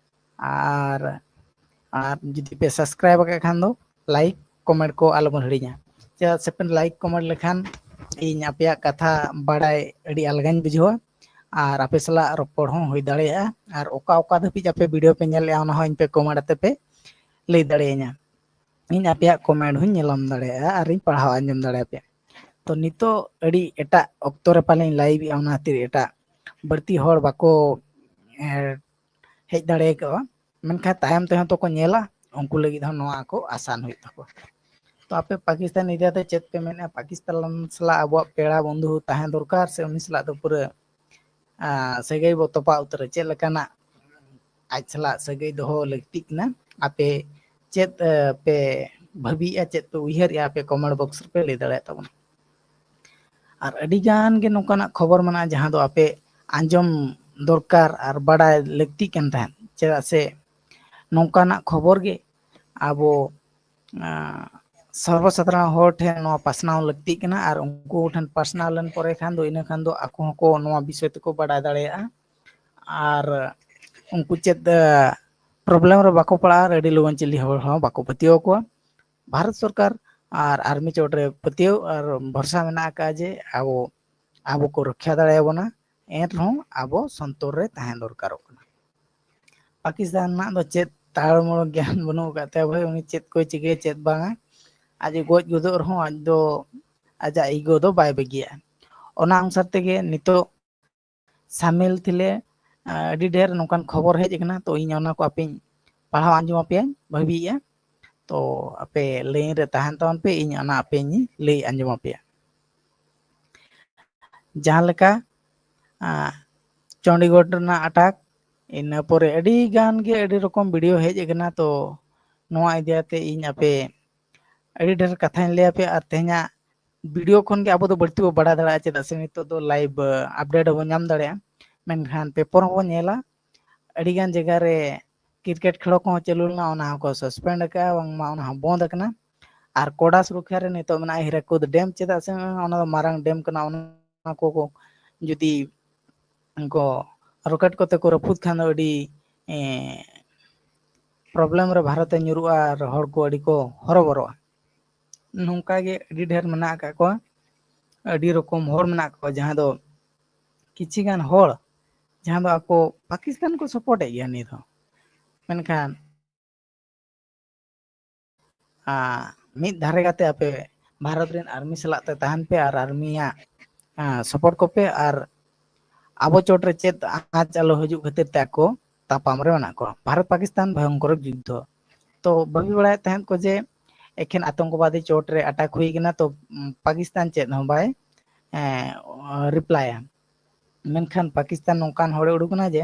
ᱟᱨ ᱟᱨ ᱡᱩᱫᱤ ᱯᱮ ᱥᱟᱵᱥᱠᱨᱟᱭᱤᱵ ᱟᱠᱟᱫ ᱠᱷᱟᱱ ᱫᱚ ᱞᱟᱭᱤᱠ ᱠᱚᱢᱮᱱᱴ ᱠᱚ ᱟᱞᱚᱵᱚᱱ ᱦᱤᱲᱤᱧᱟ᱾ ᱪᱮᱫᱟᱜ ᱥᱮ ᱯᱮ ᱞᱟᱭᱤᱠ ᱠᱚᱢᱮᱱᱴ ᱞᱮᱠᱷᱟᱱ ᱤᱧ ᱟᱯᱮᱭᱟᱜ ᱠᱟᱛᱷᱟ ᱵᱟᱲᱟᱭ ᱟᱹᱰᱤ ᱟᱞᱜᱟᱧ ᱵᱩᱡᱷᱟᱹᱣᱟ᱾ ᱟᱨ ᱟᱯᱮ ᱥᱟᱞᱟᱜ ᱨᱚᱯᱚᱲ ᱦᱚᱸ ᱦᱩᱭ ᱫᱟᱲᱮᱭᱟᱜᱼᱟ᱾ ᱟᱨ ᱚᱠᱟ ᱚᱠᱟ ᱫᱷᱟᱹᱵᱤᱡ ᱟᱯᱮ ᱵᱷᱤᱰᱤᱭᱳ ᱯᱮ ᱧᱮᱞᱮᱫᱼᱟ ᱚᱱᱟ ᱦᱚᱸ ᱤᱧ ᱯᱮ ᱠᱚᱢᱮᱱᱴ ᱟᱛᱮ ᱯᱮ ᱞᱟᱹᱭ ᱫᱟᱲᱮᱭᱟᱹᱧᱟ᱾ ᱤᱧ ᱟᱯᱮᱭᱟᱜ ᱠᱚᱢᱮᱱᱴ ᱦᱚᱸᱧ ᱧᱮᱞᱟᱢ ᱫᱟᱲᱮᱭᱟᱜᱼᱟ ᱟᱨᱤᱧ ᱯᱟᱲᱦᱟᱣ ᱟᱸᱡᱚᱢ ᱫᱟᱲᱮᱭᱟᱯᱮᱭᱟ᱾ ᱛᱚ ᱱᱤᱛᱚᱜ ᱟᱹᱰᱤ ᱮᱴᱟᱜ ᱚᱠᱛᱚ ᱨᱮ ᱯᱟᱞᱮᱧ ᱞᱟᱭᱤᱵᱷ ᱮᱜᱼᱟ, ᱚᱱᱟ ᱠᱷᱟᱹᱛᱤᱨ ᱮᱴᱟᱜ ᱵᱟᱹᱲᱛᱤ ᱦᱚᱲ ᱵᱟᱠᱚ ᱦᱮᱡ ᱫᱟᱲᱮ ᱠᱟᱣᱟ᱾ ᱢᱮᱱᱠᱷᱟᱱ ᱛᱟᱭᱚᱢ ᱛᱮᱦᱚᱸ ᱛᱚᱠᱚ ᱧᱮᱞᱟ, ᱩᱱᱠᱩ ᱞᱟᱹᱜᱤᱫ ᱦᱚᱸ ᱱᱚᱣᱟ ᱠᱚ ᱟᱥᱟᱱ ᱦᱩᱭᱩᱜ ᱛᱟᱠᱚᱣᱟ᱾ ᱛᱚ ᱟᱯᱮ ᱯᱟᱠᱤᱥᱛᱟᱱ ᱤᱫᱤ ᱠᱟᱛᱮ ᱪᱮᱫ ᱯᱮ ᱢᱮᱱᱮᱫᱼᱟ? ᱯᱟᱠᱤᱥᱛᱟᱱ ᱥᱟᱞᱟᱜ ᱟᱵᱚᱣᱟᱜ ᱯᱮᱲᱟ ᱵᱚᱱᱫᱷᱩ ᱛᱟᱦᱮᱸ ᱫᱚᱨᱠᱟᱨ ᱥᱮ ᱩᱱᱤ ᱥᱟᱞᱟᱜ ᱫᱚ ᱯᱩᱨᱟᱹ ᱥᱟᱹᱜᱟᱹᱭ ᱵᱚ ᱛᱚᱯᱟ ᱩᱛᱟᱹᱨᱟ? ᱪᱮᱫ ᱞᱮᱠᱟᱱᱟᱜ ᱟᱡ ᱥᱟᱞᱟᱜ ᱥᱟᱹᱜᱟᱹᱭ ᱫᱚᱦᱚ ᱞᱟᱹᱠᱛᱤᱜ ᱠᱟᱱᱟ? ᱟᱯᱮ ᱪᱮᱫ ᱯᱮ ᱵᱷᱟᱹᱵᱤᱭᱮᱫᱼᱟ, ᱪᱮᱫ ᱯᱮ ᱩᱭᱦᱟᱹᱨᱮᱫᱼᱟ, ᱟᱯᱮ ᱠᱚᱢᱮᱱᱴ ᱵᱚᱠᱥ ᱨᱮᱯᱮ ᱞᱟᱹᱭ ᱫᱟᱲᱮᱭᱟᱜ ᱛᱟᱵᱚᱱᱟ᱾ ᱟᱨ ᱟᱹᱰᱤ ᱜᱟᱱ ᱜᱮ ᱱᱚᱝᱠᱟᱱᱟᱜ ᱠᱷᱚᱵᱚᱨ ᱢᱮᱱᱟᱜᱼᱟ ᱡᱟᱦᱟᱸ ᱫᱚ ᱟᱯᱮ ᱟᱸᱡᱚᱢ ᱫᱚᱨᱠᱟᱨ ᱟᱨ ᱵᱟᱰᱟᱭ ᱞᱟᱹᱠᱛᱤᱜ ᱠᱟᱱ ᱛᱟᱦᱮᱸᱫ᱾ ᱪᱮᱫᱟᱜ ᱥᱮ ᱱᱚᱝᱠᱟᱱᱟᱜ ᱠᱷᱚᱵᱚᱨ ᱜᱮ ᱟᱵᱚ ᱥᱚᱨᱵᱚ ᱥᱟᱫᱷᱟᱨᱚᱱ ᱦᱚᱲ ᱴᱷᱮᱱ ᱱᱚᱣᱟ ᱯᱟᱥᱱᱟᱣ ᱞᱟᱹᱠᱛᱤᱜ ᱠᱟᱱᱟ᱾ ᱟᱨ ᱩᱱᱠᱩ ᱴᱷᱮᱱ ᱯᱟᱥᱱᱟᱣ ᱞᱮᱱ ᱯᱚᱨᱮ ᱠᱷᱟᱱ ᱫᱚ, ᱤᱱᱟᱹ ᱠᱷᱟᱱ ᱫᱚ ᱟᱠᱚ ᱦᱚᱸᱠᱚ ᱱᱚᱣᱟ ᱵᱤᱥᱚᱭ ᱛᱮᱠᱚ ᱵᱟᱰᱟᱭ ᱫᱟᱲᱮᱭᱟᱜᱼᱟ᱾ ᱟᱨ ᱩᱱᱠᱩ ᱪᱮᱫ ᱯᱨᱚᱵᱞᱮᱢ ᱨᱮ ᱵᱟᱠᱚ ᱯᱟᱲᱟᱜᱼᱟ ᱟᱨ ᱟᱹᱰᱤ ᱞᱚᱜᱚᱱ ᱪᱤᱞᱤ ᱦᱚᱲ ᱦᱚᱸ ᱵᱟᱠᱚ ᱯᱟᱹᱛᱭᱟᱹᱣ ᱟᱠᱚᱣᱟ᱾ ᱵᱷᱟᱨᱚᱛ ᱥᱚᱨᱠᱟᱨ ᱟᱨ ᱟᱨᱢᱤ ᱪᱚᱴ ᱨᱮ ᱯᱟᱹᱛᱭᱟᱹᱣ ᱟᱨ ᱵᱷᱚᱨᱥᱟ ᱢᱮᱱᱟᱜ ᱟᱠᱟᱫᱼᱟ ᱡᱮ ᱟᱵᱚ ᱟᱵᱚ ᱠᱚ ᱨᱚᱠᱷᱟ ᱫᱟᱲᱮᱭᱟᱵᱚᱱᱟ᱾ ᱮᱱ ᱨᱮᱦᱚᱸ ᱟᱵᱚ ᱥᱚᱱᱛᱚᱨ ᱨᱮ ᱛᱟᱦᱮᱸ ᱫᱚᱨᱠᱟᱨᱚᱜ ᱠᱟᱱᱟ᱾ ᱯᱟᱠᱤᱥᱛᱟᱱ ᱨᱮᱱᱟᱜ ᱫᱚ ᱪᱮᱫ ᱛᱟᱲᱢᱚᱲ ᱜᱮᱭᱟᱱ ᱵᱟᱹᱱᱩᱜ ᱟᱠᱟᱫ ᱛᱟᱭᱟ ᱵᱷᱟᱹᱭ, ᱩᱱᱤ ᱪᱮᱫ ᱠᱚᱭ ᱪᱤᱠᱟᱹᱭᱟ ᱪᱮᱫ ᱵᱟᱝᱟ᱾ ᱟᱡ ᱮ ᱜᱚᱡ ᱜᱚᱫᱚᱜ ᱨᱮᱦᱚᱸ ᱟᱡ ᱫᱚ ᱟᱡᱟᱜ ᱤᱜᱳ ᱫᱚ ᱵᱟᱭ ᱵᱟᱹᱜᱤᱭᱟᱜᱼᱟ᱾ ᱚᱱᱟ ᱚᱱᱩᱥᱟᱨ ᱛᱮᱜᱮ ᱱᱤᱛᱚᱜ ᱥᱟᱢᱤᱞ ᱛᱤᱞᱮ ᱟᱹᱰᱤ ᱰᱷᱮᱨ ᱱᱚᱝᱠᱟᱱ ᱠᱷᱚᱵᱚᱨ ᱦᱮᱡ ᱟᱠᱟᱱᱟ, ᱛᱚ ᱤᱧ ᱚᱱᱟ ᱠᱚ ᱟᱯᱮᱧ ᱯᱟᱲᱦᱟᱣ ᱟᱸᱡᱚᱢ ᱟᱯᱮᱭᱟᱧ ᱵᱷᱟᱹᱵᱤᱭᱮᱫᱼᱟ᱾ ᱛᱚ ᱟᱯᱮ ᱞᱟᱭᱤᱱ ᱨᱮ ᱛᱟᱦᱮᱱ ᱛᱟᱵᱚᱱ ᱯᱮ, ᱤᱧ ᱚᱱᱟ ᱟᱯᱮᱧ ᱞᱟᱹᱭ ᱟᱸᱡᱚᱢ ᱟᱯᱮᱭᱟ᱾ ᱡᱟᱦᱟᱸ ᱞᱮᱠᱟ ᱪᱚᱱᱰᱤᱜᱚᱲ ᱨᱮᱱᱟᱜ ᱟᱴᱟᱠ, ᱤᱱᱟᱹ ᱯᱚᱨᱮ ᱟᱹᱰᱤ ᱜᱟᱱ ᱜᱮ ᱟᱹᱰᱤ ᱨᱚᱠᱚᱢ ᱵᱷᱤᱰᱤᱭᱳ ᱦᱮᱡ ᱟᱠᱟᱱᱟ᱾ ᱛᱚ ᱱᱚᱣᱟ ᱤᱫᱤ ᱠᱟᱛᱮ ᱤᱧ ᱟᱯᱮ ᱟᱹᱰᱤ ᱰᱷᱮᱨ ᱠᱟᱛᱷᱟᱧ ᱞᱟᱹᱭ ᱟᱯᱮᱭᱟ᱾ ᱟᱨ ᱛᱮᱦᱮᱧᱟᱜ ᱵᱷᱤᱰᱤᱭᱳ ᱠᱷᱚᱱ ᱜᱮ ᱟᱵᱚ ᱫᱚ ᱵᱟᱹᱲᱛᱤ ᱵᱚ ᱵᱟᱲᱟᱭ ᱫᱟᱲᱮᱭᱟᱜᱼᱟ, ᱪᱮᱫᱟᱜ ᱥᱮ ᱱᱤᱛᱚᱜ ᱫᱚ ᱞᱟᱭᱤᱵᱷ ᱟᱯᱰᱮᱴ ᱦᱚᱸᱵᱚᱱ ᱧᱟᱢ ᱫᱟᱲᱮᱭᱟᱜᱼᱟ᱾ ᱢᱮᱱᱠᱷᱟᱱ ᱯᱮᱯᱟᱨ ᱦᱚᱸᱵᱚᱱ ᱧᱮᱞᱟ, ᱟᱹᱰᱤ ᱜᱟᱱ ᱡᱟᱭᱜᱟ ᱨᱮ ᱠᱨᱤᱠᱮᱴ ᱠᱷᱮᱞᱳ ᱠᱚᱦᱚᱸ ᱪᱟᱹᱞᱩ ᱞᱮᱱᱟ, ᱚᱱᱟ ᱦᱚᱸᱠᱚ ᱥᱟᱥᱯᱮᱱᱰ ᱟᱠᱟᱫᱼᱟ, ᱵᱟᱝᱢᱟ ᱚᱱᱟ ᱦᱚᱸ ᱵᱚᱱᱫ ᱟᱠᱟᱱᱟ᱾ ᱟᱨ ᱠᱚᱰᱟ ᱥᱩᱨᱚᱠᱠᱷᱟ ᱨᱮ ᱱᱤᱛᱚᱜ ᱢᱮᱱᱟᱜᱼᱟ ᱦᱤᱨᱟᱠᱩᱫ ᱰᱮᱢ, ᱪᱮᱫᱟᱜ ᱥᱮ ᱚᱱᱟ ᱫᱚ ᱢᱟᱨᱟᱝ ᱰᱮᱢ ᱠᱟᱱᱟ᱾ ᱚᱱᱟ ᱠᱚ ᱡᱩᱫᱤ ᱩᱱᱠᱩ ᱨᱚᱠᱮᱴ ᱠᱚᱛᱮ ᱠᱚ ᱨᱟᱹᱯᱩᱫ ᱠᱷᱟᱱ ᱫᱚ ᱟᱹᱰᱤ ᱯᱨᱚᱵᱞᱮᱢ ᱨᱮ ᱵᱷᱟᱨᱚᱛ ᱮ ᱧᱩᱨᱩᱜᱼᱟ ᱟᱨ ᱦᱚᱲ ᱠᱚ ᱟᱹᱰᱤ ᱠᱚ ᱦᱚᱨᱚᱵᱚᱨᱚᱜᱼᱟ᱾ ᱱᱚᱝᱠᱟ ᱜᱮ ᱟᱹᱰᱤ ᱰᱷᱮᱨ ᱢᱮᱱᱟᱜ ᱟᱠᱟᱫ ᱠᱚᱣᱟ, ᱟᱹᱰᱤ ᱨᱚᱠᱚᱢ ᱦᱚᱲ ᱢᱮᱱᱟᱜ ᱠᱚᱣᱟ, ᱡᱟᱦᱟᱸ ᱫᱚ ᱠᱤᱪᱷᱤ ᱜᱟᱱ ᱦᱚᱲ ᱡᱟᱦᱟᱸ ᱫᱚ ᱟᱠᱚ ᱯᱟᱠᱤᱥᱛᱟᱱ ᱠᱚ ᱥᱟᱯᱳᱨᱴ ᱮᱫ ᱜᱮᱭᱟ ᱱᱤᱛ ᱦᱚᱸ, ᱢᱮᱱᱠᱷᱟᱱ ᱢᱤᱫ ᱫᱷᱟᱨᱮ ᱠᱟᱛᱮ ᱟᱯᱮ ᱵᱷᱟᱨᱚᱛ ᱨᱮᱱ ᱟᱨᱢᱤ ᱥᱟᱞᱟᱜ ᱛᱮ ᱛᱟᱦᱮᱱ ᱯᱮ ᱟᱨ ᱟᱨᱢᱤᱭᱟᱜ ᱥᱟᱯᱳᱨᱴ ᱠᱚᱯᱮ, ᱟᱨ ᱟᱵᱚ ᱪᱚᱴ ᱨᱮ ᱪᱮᱫ ᱟᱸᱪ ᱟᱞᱚ ᱦᱤᱡᱩᱜ ᱠᱷᱟᱹᱛᱤᱨ ᱛᱮ ᱟᱠᱚ ᱛᱟᱯᱟᱢ ᱨᱮ ᱢᱮᱱᱟᱜ ᱠᱚᱣᱟ᱾ ᱵᱷᱟᱨᱚᱛ ᱯᱟᱠᱤᱥᱛᱟᱱ ᱵᱷᱚᱭᱚᱝᱠᱚᱨ ᱡᱩᱫᱽᱫᱷᱚ᱾ ᱛᱚ ᱵᱟᱹᱜᱤ ᱵᱟᱲᱟᱭᱮᱫ ᱛᱟᱦᱮᱸᱫ ᱠᱚ ᱡᱮ ᱮᱠᱷᱮᱱ ᱟᱛᱚᱝᱠᱚᱵᱟᱫᱤ ᱪᱚᱴ ᱨᱮ ᱟᱴᱟᱠ ᱦᱩᱭ ᱠᱟᱱᱟ, ᱛᱚ ᱯᱟᱠᱤᱥᱛᱟᱱ ᱪᱮᱫ ᱦᱚᱸ ᱵᱟᱭ ᱨᱤᱯᱞᱟᱭᱟ᱾ ᱢᱮᱱᱠᱷᱟᱱ ᱯᱟᱠᱤᱥᱛᱟᱱ ᱱᱚᱝᱠᱟᱱ ᱦᱚᱲᱮ ᱩᱰᱩᱠ ᱮᱱᱟ ᱡᱮ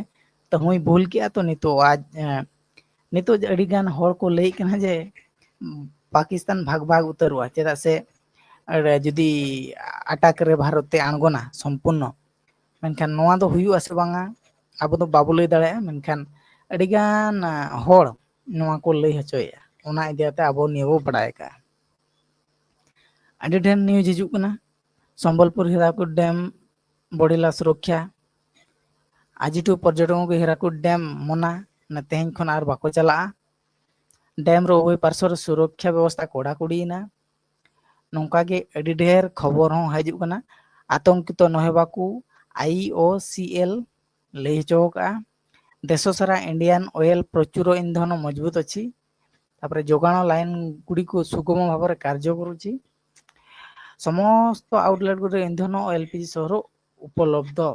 ᱛᱚ ᱦᱩᱭ ᱵᱷᱩᱞ ᱠᱮᱜᱼᱟ, ᱛᱚ ᱱᱤᱛᱚᱜ ᱟᱡ ᱱᱤᱛᱚᱜ ᱟᱹᱰᱤ ᱜᱟᱱ ᱦᱚᱲ ᱠᱚ ᱞᱟᱹᱭᱮᱫ ᱠᱟᱱᱟ ᱡᱮ ᱯᱟᱠᱤᱥᱛᱟᱱ ᱵᱷᱟᱜᱽ ᱵᱷᱟᱜᱽ ᱩᱛᱟᱹᱨᱚᱜᱼᱟ, ᱪᱮᱫᱟᱜ ᱥᱮ ᱡᱩᱫᱤ ᱟᱴᱟᱠ ᱨᱮ ᱵᱷᱟᱨᱚᱛ ᱛᱮ ᱟᱬᱜᱚᱱᱟ ᱥᱚᱢᱯᱩᱨᱱᱚ, ᱢᱮᱱᱠᱷᱟᱱ ᱱᱚᱣᱟ ᱫᱚ ᱦᱩᱭᱩᱜ ᱟᱥᱮ ᱵᱟᱝᱟ ᱟᱵᱚ ᱫᱚ ᱵᱟᱵᱚ ᱞᱟᱹᱭ ᱫᱟᱲᱮᱭᱟᱜᱼᱟ᱾ ᱢᱮᱱᱠᱷᱟᱱ ᱟᱹᱰᱤᱜᱟᱱ ᱦᱚᱲ ᱱᱚᱣᱟ ᱠᱚ ᱞᱟᱹᱭ ᱦᱚᱪᱚᱭᱮᱫᱼᱟ, ᱚᱱᱟ ᱤᱫᱤ ᱠᱟᱛᱮ ᱟᱵᱚ ᱱᱤᱭᱟᱹ ᱵᱚ ᱵᱟᱲᱟᱭ ᱠᱟᱜᱼᱟ᱾ ᱟᱹᱰᱤ ᱰᱷᱮᱨ ᱱᱤᱭᱩᱡᱽ ᱦᱤᱡᱩᱜ ᱠᱟᱱᱟ, ᱥᱚᱢᱵᱚᱞᱯᱩᱨ ᱦᱤᱨᱟᱠᱩᱫ ᱰᱮᱢ ᱵᱚᱲᱤᱞᱟ ᱥᱩᱨᱚᱠᱠᱷᱟ, ᱟᱡᱤᱴᱩ ᱯᱚᱨᱡᱚᱴᱚᱠ ᱠᱚ ᱦᱤᱨᱟᱠᱩᱫ ᱰᱮᱢ ᱢᱚᱱᱟ, ᱛᱮᱦᱮᱧ ᱠᱷᱚᱱ ᱟᱨ ᱵᱟᱠᱚ ᱪᱟᱞᱟᱜᱼᱟ᱾ ᱰᱮᱢ ᱨᱮ ᱩᱵᱷᱚᱭ ᱯᱟᱨᱥᱚ ᱨᱮ ᱥᱩᱨᱚᱠᱠᱷᱟ ᱵᱮᱵᱚᱥᱛᱷᱟ ᱠᱚᱲᱟᱠᱩᱲᱤᱭᱮᱱᱟ᱾ ᱱᱚᱝᱠᱟ ᱜᱮ ᱟᱹᱰᱤ ᱰᱷᱮᱨ ᱠᱷᱚᱵᱚᱨ ᱦᱚᱸ ᱦᱤᱡᱩᱜ ᱠᱟᱱᱟ᱾ ᱟᱛᱚᱝᱠᱤᱛᱚ ᱱᱚᱦᱮᱵᱟᱠᱩ, ᱟᱭᱤ ᱳ ᱥᱤ ᱮᱞ ᱞᱟᱹᱭ ᱦᱚᱪᱚ ᱟᱠᱟᱫᱼᱟ᱾ ᱫᱮᱥᱚ ᱥᱟᱨᱟ ᱤᱱᱰᱤᱭᱟᱱ ᱚᱭᱮᱞ ᱯᱨᱚᱪᱩᱨ ᱤᱱᱫᱷᱚᱱ ᱢᱚᱡᱽᱵᱩᱛ ଅଛି। ତାପରେ ଯୋଗାଣ ଲାଇନ ଗୁଡ଼ିକୁ ସୁଗମ ଭାବରେ କାର୍ଯ୍ୟ କରୁଛି। ସମସ୍ତ ଆଉଟଲେଟ୍ ଗୁଡ଼ିକରେ ଇନ୍ଧନ ଓ ଏଲପିଜି ସହର ଉପଲବ୍ଧ।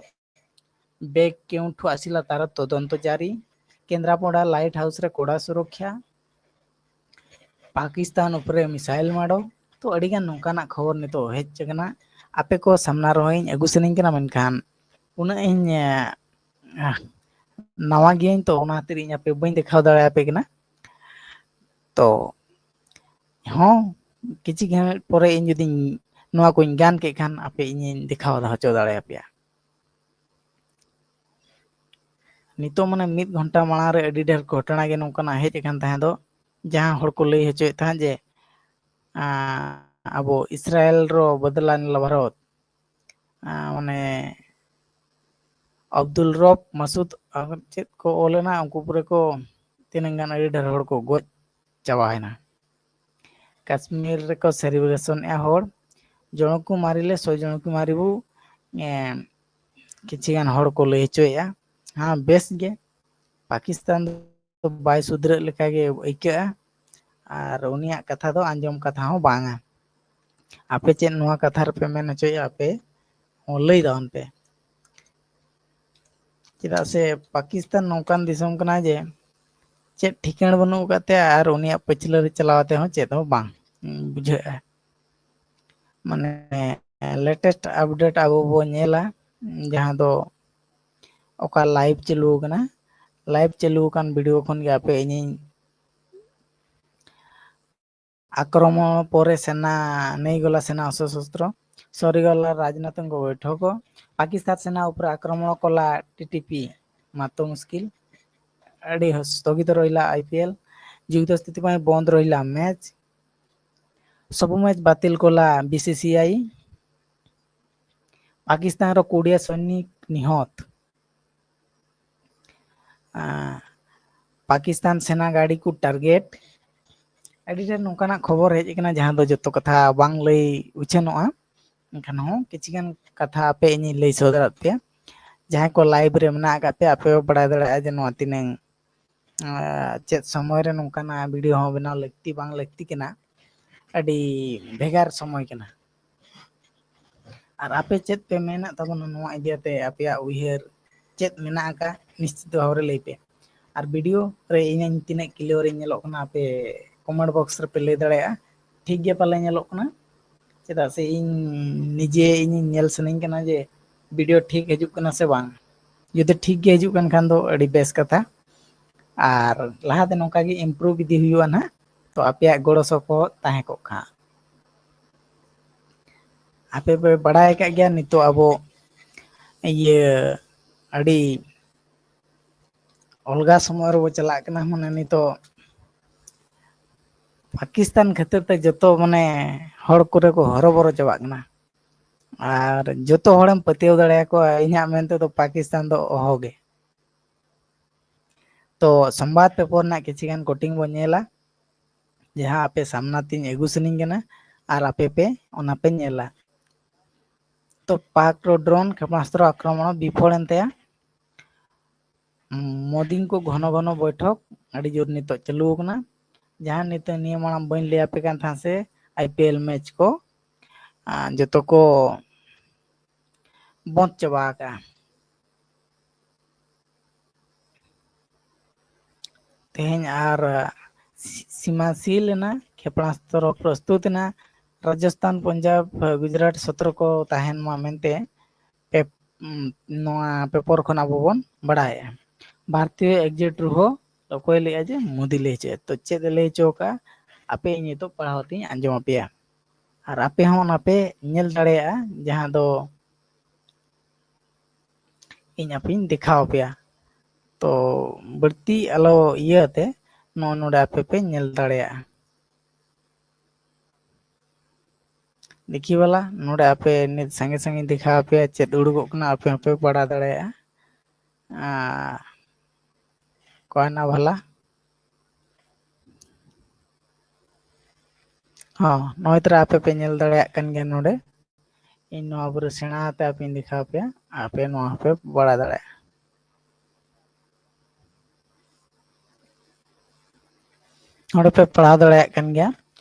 ବ୍ୟାଗ୍ କେଉଁଠୁ ଆସିଲା ତାର ତଦନ୍ତ ଜାରି। କେନ୍ଦ୍ରାପଡ଼ା ଲାଇଟ୍ ହାଉସ୍ରେ କଡ଼ା ସୁରକ୍ଷା। ପାକିସ୍ତାନ ଉପରେ ମିସାଇଲ ମାଡ଼। ᱛᱚ ᱟᱹᱰᱤᱜᱟᱱ ᱱᱚᱝᱠᱟᱱᱟᱜ ᱠᱷᱚᱵᱚᱨ ᱱᱤᱛᱚᱜ ᱦᱮᱡ ᱟᱠᱟᱱᱟ, ᱟᱯᱮ ᱠᱚ ᱥᱟᱢᱱᱟ ᱨᱮᱦᱚᱸᱧ ᱟᱹᱜᱩ ᱥᱟᱱᱟᱧ ᱠᱟᱱᱟ, ᱢᱮᱱᱠᱷᱟᱱ ᱩᱱᱟᱹᱜ ᱤᱧ ᱱᱟᱣᱟ ᱜᱤᱭᱟᱹᱧ, ᱛᱚ ᱚᱱᱟ ᱠᱷᱟᱹᱛᱤᱨ ᱤᱧ ᱟᱯᱮ ᱵᱟᱹᱧ ᱫᱮᱠᱷᱟᱣ ᱫᱟᱲᱮᱭᱟᱯᱮ ᱠᱟᱱᱟ᱾ ᱛᱚ ᱦᱚᱸ, ᱠᱤᱪᱷᱩ ᱜᱷᱟᱹᱲᱤᱡ ᱯᱚᱨᱮ ᱤᱧ ᱡᱩᱫᱤᱧ ᱱᱚᱣᱟ ᱠᱚᱧ ᱜᱟᱱ ᱠᱮᱫ ᱠᱷᱟᱱ ᱟᱯᱮ ᱤᱧᱤᱧ ᱫᱮᱠᱷᱟᱣ ᱦᱚᱪᱚ ᱫᱟᱲᱮᱭᱟᱯᱮᱭᱟ᱾ ᱱᱤᱛᱚᱜ ᱢᱟᱱᱮ ᱢᱤᱫ ᱜᱷᱚᱱᱴᱟ ᱢᱟᱲᱟᱝ ᱨᱮ ᱟᱹᱰᱤ ᱰᱷᱮᱨ ᱜᱷᱚᱴᱚᱱᱟ ᱜᱮ ᱱᱚᱝᱠᱟᱱᱟᱜ ᱦᱮᱡ ᱟᱠᱟᱱ ᱛᱟᱦᱮᱸ ᱫᱚ, ᱡᱟᱦᱟᱸ ᱦᱚᱲ ᱠᱚ ᱞᱟᱹᱭ ᱦᱚᱪᱚᱭᱮᱫ ᱛᱟᱦᱮᱸᱫ ᱡᱮ ᱟᱵᱚ ᱤᱥᱨᱟᱭᱮᱞ ᱨᱚ ᱵᱚᱫᱞᱟ ᱱᱮᱞᱟ ᱵᱷᱟᱨᱚᱛ, ᱢᱟᱱᱮ ᱟᱵᱫᱩᱞ ᱨᱚᱵ ᱢᱟᱥᱩᱫ ᱪᱮᱫ ᱠᱚ ᱚᱞ ᱮᱱᱟ, ᱩᱱᱠᱩ ᱯᱩᱨᱟᱹ ᱠᱚ ᱛᱤᱱᱟᱹᱝ ᱜᱟᱱ ᱟᱹᱰᱤ ᱰᱷᱮᱨ ᱦᱚᱲ ᱠᱚ ᱜᱚᱡ ᱪᱟᱵᱟᱭᱮᱱᱟ᱾ ᱠᱟᱥᱢᱤᱨ ᱨᱮᱠᱚ ᱥᱮᱞᱤᱵᱨᱮᱥᱚᱱᱮᱫᱼᱟ ᱦᱚᱲ, ᱡᱚᱱᱚᱠ ᱠᱩᱢᱟᱨᱤ ᱞᱮ ᱥᱚᱭ ᱡᱚᱱᱚᱠ ᱠᱩᱢᱟᱨᱤ ᱵᱚ ᱠᱤᱪᱷᱤ ᱜᱟᱱ ᱦᱚᱲ ᱠᱚ ᱞᱟᱹᱭ ᱦᱚᱪᱚᱭᱮᱫᱼᱟ᱾ ᱦᱮᱸ, ᱵᱮᱥ ᱜᱮ, ᱯᱟᱠᱤᱥᱛᱟᱱ ᱫᱚ ᱵᱟᱭ ᱥᱩᱫᱷᱨᱟᱹᱜ ᱞᱮᱠᱟ ᱜᱮ ᱟᱹᱭᱠᱟᱹᱜᱼᱟ, ᱟᱨ ᱩᱱᱤᱭᱟᱜ ᱠᱟᱛᱷᱟ ᱫᱚ ᱟᱸᱡᱚᱢ ᱠᱟᱛᱷᱟ ᱦᱚᱸ ᱵᱟᱝᱟ᱾ ᱟᱯᱮ ᱪᱮᱫ ᱱᱚᱣᱟ ᱠᱟᱛᱷᱟ ᱨᱮᱯᱮ ᱢᱮᱱ ᱦᱚᱪᱚᱭᱮᱫᱼᱟ? ᱟᱯᱮ ᱦᱚᱸ ᱞᱟᱹᱭ ᱛᱟᱵᱚᱱ ᱯᱮ᱾ ᱪᱮᱫᱟᱜ ᱥᱮ ᱯᱟᱠᱤᱥᱛᱟᱱ ᱱᱚᱝᱠᱟᱱ ᱫᱤᱥᱚᱢ ᱠᱟᱱᱟ ᱡᱮ ᱪᱮᱫ ᱴᱷᱤᱠᱟᱹᱬ ᱵᱟᱹᱱᱩᱜ ᱟᱠᱟᱫ ᱛᱟᱭᱟ, ᱟᱨ ᱩᱱᱤᱭᱟᱜ ᱯᱟᱹᱪᱷᱞᱟᱹ ᱨᱮ ᱪᱟᱞᱟᱣ ᱛᱮᱦᱚᱸ ᱪᱮᱫ ᱦᱚᱸ ᱵᱟᱝ ᱵᱩᱡᱷᱟᱹᱜᱼᱟ᱾ ᱢᱟᱱᱮ latest update ᱟᱵᱚ ᱵᱚ ᱧᱮᱞᱟ, ᱡᱟᱦᱟᱸ ᱫᱚ ᱚᱠᱟ live ᱪᱟᱹᱞᱩ ᱟᱠᱟᱱᱟ, live ᱪᱟᱹᱞᱩ ᱟᱠᱟᱱ video ᱠᱷᱚᱱ ᱜᱮ ᱟᱯᱮ ᱤᱧᱤᱧ ଆକ୍ରମଣ ପରେ ସେନା ନେଇଗଲା ସେନା ଅସ୍ତ୍ରଶସ୍ତ୍ର, ସରିଗଲା ରାଜନାଥଙ୍କ ବୈଠକ। ପାକିସ୍ତାନ ସେନା ଉପରେ ଆକ୍ରମଣ କଲା ଟି ଟି ପି, ମାତ ମୁସ୍କିଲ। ᱟᱹᱰᱤ ᱥᱛᱷᱚᱜᱤᱛ ᱨᱚᱦᱤᱞᱟ ᱟᱭ ᱯᱤ ᱮᱞ, ᱡᱩᱜᱽᱫᱟᱥ ᱛᱤᱛᱤ ᱯᱟᱭ ᱵᱚᱱᱫ ᱨᱚᱦᱤᱞᱟ ମ୍ୟାଚ, ସବୁ ମ୍ୟାଚ ବାତିଲ କଲା ବି ସି ସି ଆଇ। ପାକିସ୍ତାନର କୋଡ଼ିଏ ସୈନିକ ନିହତ। ଆ, ପାକିସ୍ତାନ ସେନା ଗାଡ଼ିକୁ ଟାର୍ଗେଟ। ᱟᱹᱰᱤ ᱰᱷᱮᱨ ᱱᱚᱝᱠᱟᱱᱟᱜ ᱠᱷᱚᱵᱚᱨ ᱦᱮᱡ ᱟᱠᱟᱱᱟ, ᱡᱟᱦᱟᱸ ᱫᱚ ᱡᱚᱛᱚ ᱠᱟᱛᱷᱟ ᱵᱟᱝ ᱞᱟᱹᱭ ᱩᱪᱷᱟᱹᱱᱚᱜᱼᱟ᱾ ᱮᱱᱠᱷᱟᱱ ᱦᱚᱸ ᱠᱤᱪᱷᱤ ᱜᱟᱱ ᱠᱟᱛᱷᱟ ᱟᱯᱮ ᱤᱧᱤᱧ ᱞᱟᱹᱭ ᱥᱚᱫᱚᱨᱟᱫ ᱯᱮᱭᱟ᱾ ᱡᱟᱦᱟᱸᱭ ᱠᱚ ᱞᱟᱭᱤᱵᱷ ᱨᱮ ᱢᱮᱱᱟᱜ ᱟᱠᱟᱫ ᱯᱮᱭᱟ, ᱟᱯᱮ ᱯᱮ ᱵᱟᱲᱟᱭ ᱫᱟᱲᱮᱭᱟᱜᱼᱟ ᱡᱮ ᱱᱚᱣᱟ ᱛᱤᱱᱟᱹᱝ, ᱟ, ᱪᱮᱫ ᱥᱚᱢᱚᱭ ᱨᱮ ᱱᱚᱝᱠᱟᱱᱟᱜ ᱵᱷᱤᱰᱤᱭᱳ ᱦᱚᱸ ᱵᱮᱱᱟᱣ ᱞᱟᱹᱠᱛᱤ ᱵᱟᱝ ᱞᱟᱹᱠᱛᱤ ᱠᱟᱱᱟ᱾ ᱟᱹᱰᱤ ᱵᱷᱮᱜᱟᱨ ᱥᱚᱢᱚᱭ ᱠᱟᱱᱟ᱾ ᱟᱨ ᱟᱯᱮ ᱪᱮᱫ ᱯᱮ ᱢᱮᱱᱮᱫ ᱛᱟᱵᱚᱱᱟ ᱱᱚᱣᱟ ᱤᱫᱤ ᱠᱟᱛᱮ, ᱟᱯᱮᱭᱟᱜ ᱩᱭᱦᱟᱹᱨ ᱪᱮᱫ ᱢᱮᱱᱟᱜ ᱟᱠᱟᱫ, ᱱᱤᱥᱪᱤᱛ ᱵᱷᱟᱵᱽ ᱨᱮ ᱞᱟᱹᱭ ᱯᱮ᱾ ᱟᱨ ᱵᱷᱤᱰᱤᱭᱳ ᱨᱮ ᱤᱧ ᱛᱤᱱᱟᱹᱜ ᱠᱞᱤᱭᱟᱨ ᱤᱧ ᱧᱮᱞᱚᱜ ᱠᱟᱱᱟ, ᱟᱯᱮ ᱠᱚᱢᱮᱱᱴ ᱵᱚᱠᱥ ᱨᱮᱯᱮ ᱞᱟᱹᱭ ᱫᱟᱲᱮᱭᱟᱜᱼᱟ, ᱴᱷᱤᱠ ᱜᱮ ᱯᱟᱞᱮ ᱧᱮᱞᱚᱜ ᱠᱟᱱᱟ᱾ ᱪᱮᱫᱟᱜ ᱥᱮ ᱤᱧ ᱱᱤᱡᱮ ᱤᱧᱤᱧ ᱧᱮᱞ ᱥᱟᱱᱟᱧ ᱠᱟᱱᱟ ᱡᱮ ᱵᱷᱤᱰᱤᱭᱳ ᱴᱷᱤᱠ ᱦᱤᱡᱩᱜ ᱠᱟᱱᱟ ᱥᱮ ᱵᱟᱝ᱾ ᱡᱩᱫᱤ ᱴᱷᱤᱠ ᱜᱮ ᱦᱤᱡᱩᱜ ᱠᱟᱱ ᱠᱷᱟᱱ ᱫᱚ ᱟᱹᱰᱤ ᱵᱮᱥ ᱠᱟᱛᱷᱟ, ᱟᱨ ᱞᱟᱦᱟᱛᱮ ᱱᱚᱝᱠᱟ ᱜᱮ ᱤᱢᱯᱨᱩᱵᱷ ᱤᱫᱤ ᱦᱩᱭᱩᱜᱼᱟ ᱱᱟᱦᱟᱜ᱾ ᱛᱚ ᱟᱯᱮᱭᱟᱜ ᱜᱚᱲᱚ ᱥᱚᱯᱚᱦᱚᱫ ᱛᱟᱦᱮᱸ ᱠᱚᱜ ᱠᱷᱟᱱ᱾ ᱟᱯᱮ ᱯᱮ ᱵᱟᱲᱟᱭ ᱟᱠᱟᱫ ᱜᱮᱭᱟ ᱱᱤᱛᱚᱜ ᱟᱵᱚ ᱤᱭᱟᱹ ᱟᱹᱰᱤ ᱚᱞᱜᱟ ᱥᱚᱢᱚᱭ ᱨᱮᱵᱚ ᱪᱟᱞᱟᱜ ᱠᱟᱱᱟ, ᱢᱟᱱᱮ ᱱᱤᱛᱚᱜ ᱯᱟᱠᱤᱥᱛᱟᱱ ᱠᱷᱟᱹᱛᱤᱨ ᱛᱮ ᱡᱚᱛᱚ ᱢᱟᱱᱮ ᱦᱚᱲ ᱠᱚᱨᱮ ᱠᱚ ᱦᱚᱨᱚᱵᱚᱨᱚ ᱪᱟᱵᱟᱜ ᱠᱟᱱᱟ᱾ ᱟᱨ ᱡᱚᱛᱚ ᱦᱚᱲᱮᱢ ᱯᱟᱹᱛᱭᱟᱹᱣ ᱫᱟᱲᱮᱭᱟᱠᱚᱣᱟ, ᱤᱧᱟᱹᱜ ᱢᱮᱱ ᱛᱮᱫᱚ ᱯᱟᱠᱤᱥᱛᱟᱱ ᱫᱚ ᱚᱦᱚᱜᱮ᱾ ᱛᱚ ᱥᱚᱢᱵᱟᱫ ᱯᱮᱯᱚᱨ ᱨᱮᱱᱟᱜ ᱠᱤᱪᱷᱤ ᱜᱟᱱ ᱠᱚᱴᱤᱝ ᱵᱚᱱ ᱧᱮᱞᱟ, ᱡᱟᱦᱟᱸ ᱟᱯᱮ ᱥᱟᱢᱱᱟ ᱛᱤᱧ ᱟᱹᱜᱩ ᱥᱟᱱᱟᱧ ᱠᱟᱱᱟ ᱟᱨ ᱟᱯᱮ ᱯᱮ ᱚᱱᱟ ᱯᱮ ᱧᱮᱞᱟ᱾ ᱛᱚ ᱯᱟᱠ ᱨᱚ ᱰᱨᱳᱱ ᱠᱷᱮᱯᱱᱟᱥᱛᱨᱚ ᱟᱠᱨᱚᱢᱚᱱ ᱵᱤᱯᱷᱚᱞ ᱮᱱ ᱛᱟᱭᱟ᱾ ᱢᱳᱫᱤᱝ ᱠᱚ ᱜᱷᱚᱱᱚ ᱜᱷᱚᱱᱚ ᱵᱚᱭᱴᱷᱚᱠ ᱟᱹᱰᱤ ᱡᱳᱨ ᱱᱤᱛᱚᱜ ᱪᱟᱹᱞᱩ ᱟᱠᱟᱱᱟ᱾ ᱡᱟᱦᱟᱸ ᱱᱤᱛᱚᱜ ᱱᱤᱭᱟᱹ ᱢᱟᱲᱟᱝ ᱵᱟᱹᱧ ᱞᱟᱹᱭ ᱟᱯᱮ ᱠᱟᱱ ᱛᱟᱦᱮᱸ ᱥᱮ, ᱟᱭ ᱯᱤ ᱮᱞ ᱢᱮᱪ ᱠᱚ, ᱟᱨ ᱡᱚᱛᱚ ᱠᱚ ᱵᱚᱸᱫᱽ ᱪᱟᱵᱟ ᱟᱠᱟᱜᱼᱟ᱾ ᱛᱮᱦᱮᱧ ᱟᱨ ᱥᱤ-, ᱥᱤᱢᱟ ᱥᱤᱞ ᱮᱱᱟ, ᱠᱷᱮᱯᱲᱟᱥᱛᱨᱚ ᱯᱨᱚᱥᱛᱩᱛ ᱮᱱᱟ, ᱨᱟᱡᱚᱥᱛᱷᱟᱱ, ᱯᱚᱧᱡᱟᱵᱽ, ᱜᱩᱡᱽᱨᱟᱴ ᱥᱚᱛᱨᱚ ᱠᱚ ᱛᱟᱦᱮᱱ ᱢᱟ ᱢᱮᱱᱛᱮ ᱯᱮ-, ᱩᱸ, ᱱᱚᱣᱟ ᱯᱮᱯᱚᱨ ᱠᱷᱚᱱ ᱟᱵᱚ ᱵᱚᱱ ᱵᱟᱲᱟᱭᱮᱜᱼᱟ᱾ ᱵᱷᱟᱨᱚᱛᱤᱭᱚ ᱮᱠᱡᱮᱴ ᱨᱩᱦᱚ ᱚᱠᱚᱭ ᱞᱟᱹᱭᱮᱜᱼᱟ ᱡᱮ ᱢᱳᱫᱤ ᱞᱟᱹᱭ ᱦᱚᱪᱚᱭᱮᱫ᱾ ᱛᱚ ᱪᱮᱫ ᱮ ᱞᱟᱹᱭ ᱦᱚᱪᱚ ᱟᱠᱟᱫᱼᱟ, ᱟᱯᱮ ᱤᱧ ᱱᱤᱛᱚᱜ ᱯᱟᱲᱦᱟᱣ ᱛᱤᱧ ᱟᱸᱡᱚᱢ ᱟᱯᱮᱭᱟ᱾ ᱟᱨ ᱟᱯᱮ ᱦᱚᱸ ᱚᱱᱟ ᱯᱮ ᱧᱮᱞ ᱫᱟᱲᱮᱭᱟᱜᱼᱟ, ᱡᱟᱦᱟᱸ ᱫᱚ ᱤᱧ ᱟᱯᱮᱧ ᱫᱮᱠᱷᱟᱣ ᱟᱯᱮᱭᱟ᱾ ᱛᱚ ᱵᱟᱹᱲᱛᱤ ᱟᱞᱚ ᱤᱭᱟᱹ ᱟᱛᱮ ᱱᱚᱜᱼᱚ ᱱᱚᱰᱮ ᱟᱯᱮ ᱯᱮ ᱧᱮᱞ ᱫᱟᱲᱮᱭᱟᱜᱼᱟ᱾ ᱫᱮᱠᱷᱤ ᱵᱟᱞᱟ, ᱱᱚᱰᱮ ᱟᱯᱮ ᱱᱤᱛ ᱥᱟᱸᱜᱮ ᱥᱟᱸᱜᱮᱧ ᱫᱮᱠᱷᱟᱣ ᱟᱯᱮᱭᱟ ᱪᱮᱫ ᱩᱰᱩᱠᱚᱜ ᱠᱟᱱᱟ, ᱟᱯᱮ ᱦᱚᱸᱯᱮ ᱵᱟᱲᱟᱭ ᱫᱟᱲᱮᱭᱟᱜᱼᱟ᱾ ᱟᱨ ᱚᱠᱟᱭᱮᱱᱟ ᱵᱷᱟᱞᱟ? ᱦᱚᱸ, ᱱᱚᱜᱼᱚᱭ ᱛᱚᱨᱟ ᱟᱯᱮ ᱯᱮ ᱧᱮᱞ ᱫᱟᱲᱮᱭᱟᱜ ᱠᱟᱱ ᱜᱮᱭᱟ ᱱᱚᱰᱮ᱾ ᱤᱧ ᱱᱚᱣᱟ ᱯᱩᱨᱟᱹ ᱥᱮᱬᱟ ᱟᱛᱮ ᱟᱯᱮᱧ ᱫᱮᱠᱷᱟᱣ ᱟᱯᱮᱭᱟ, ᱟᱯᱮ ᱱᱚᱣᱟ ᱦᱚᱸᱯᱮ ᱵᱟᱲᱟᱭ ᱫᱟᱲᱮᱭᱟᱜᱼᱟ᱾ ᱱᱚᱰᱮ ᱯᱮ ᱯᱟᱲᱦᱟᱣ ᱫᱟᱲᱮᱭᱟᱜ ᱠᱟᱱ ᱜᱮᱭᱟ,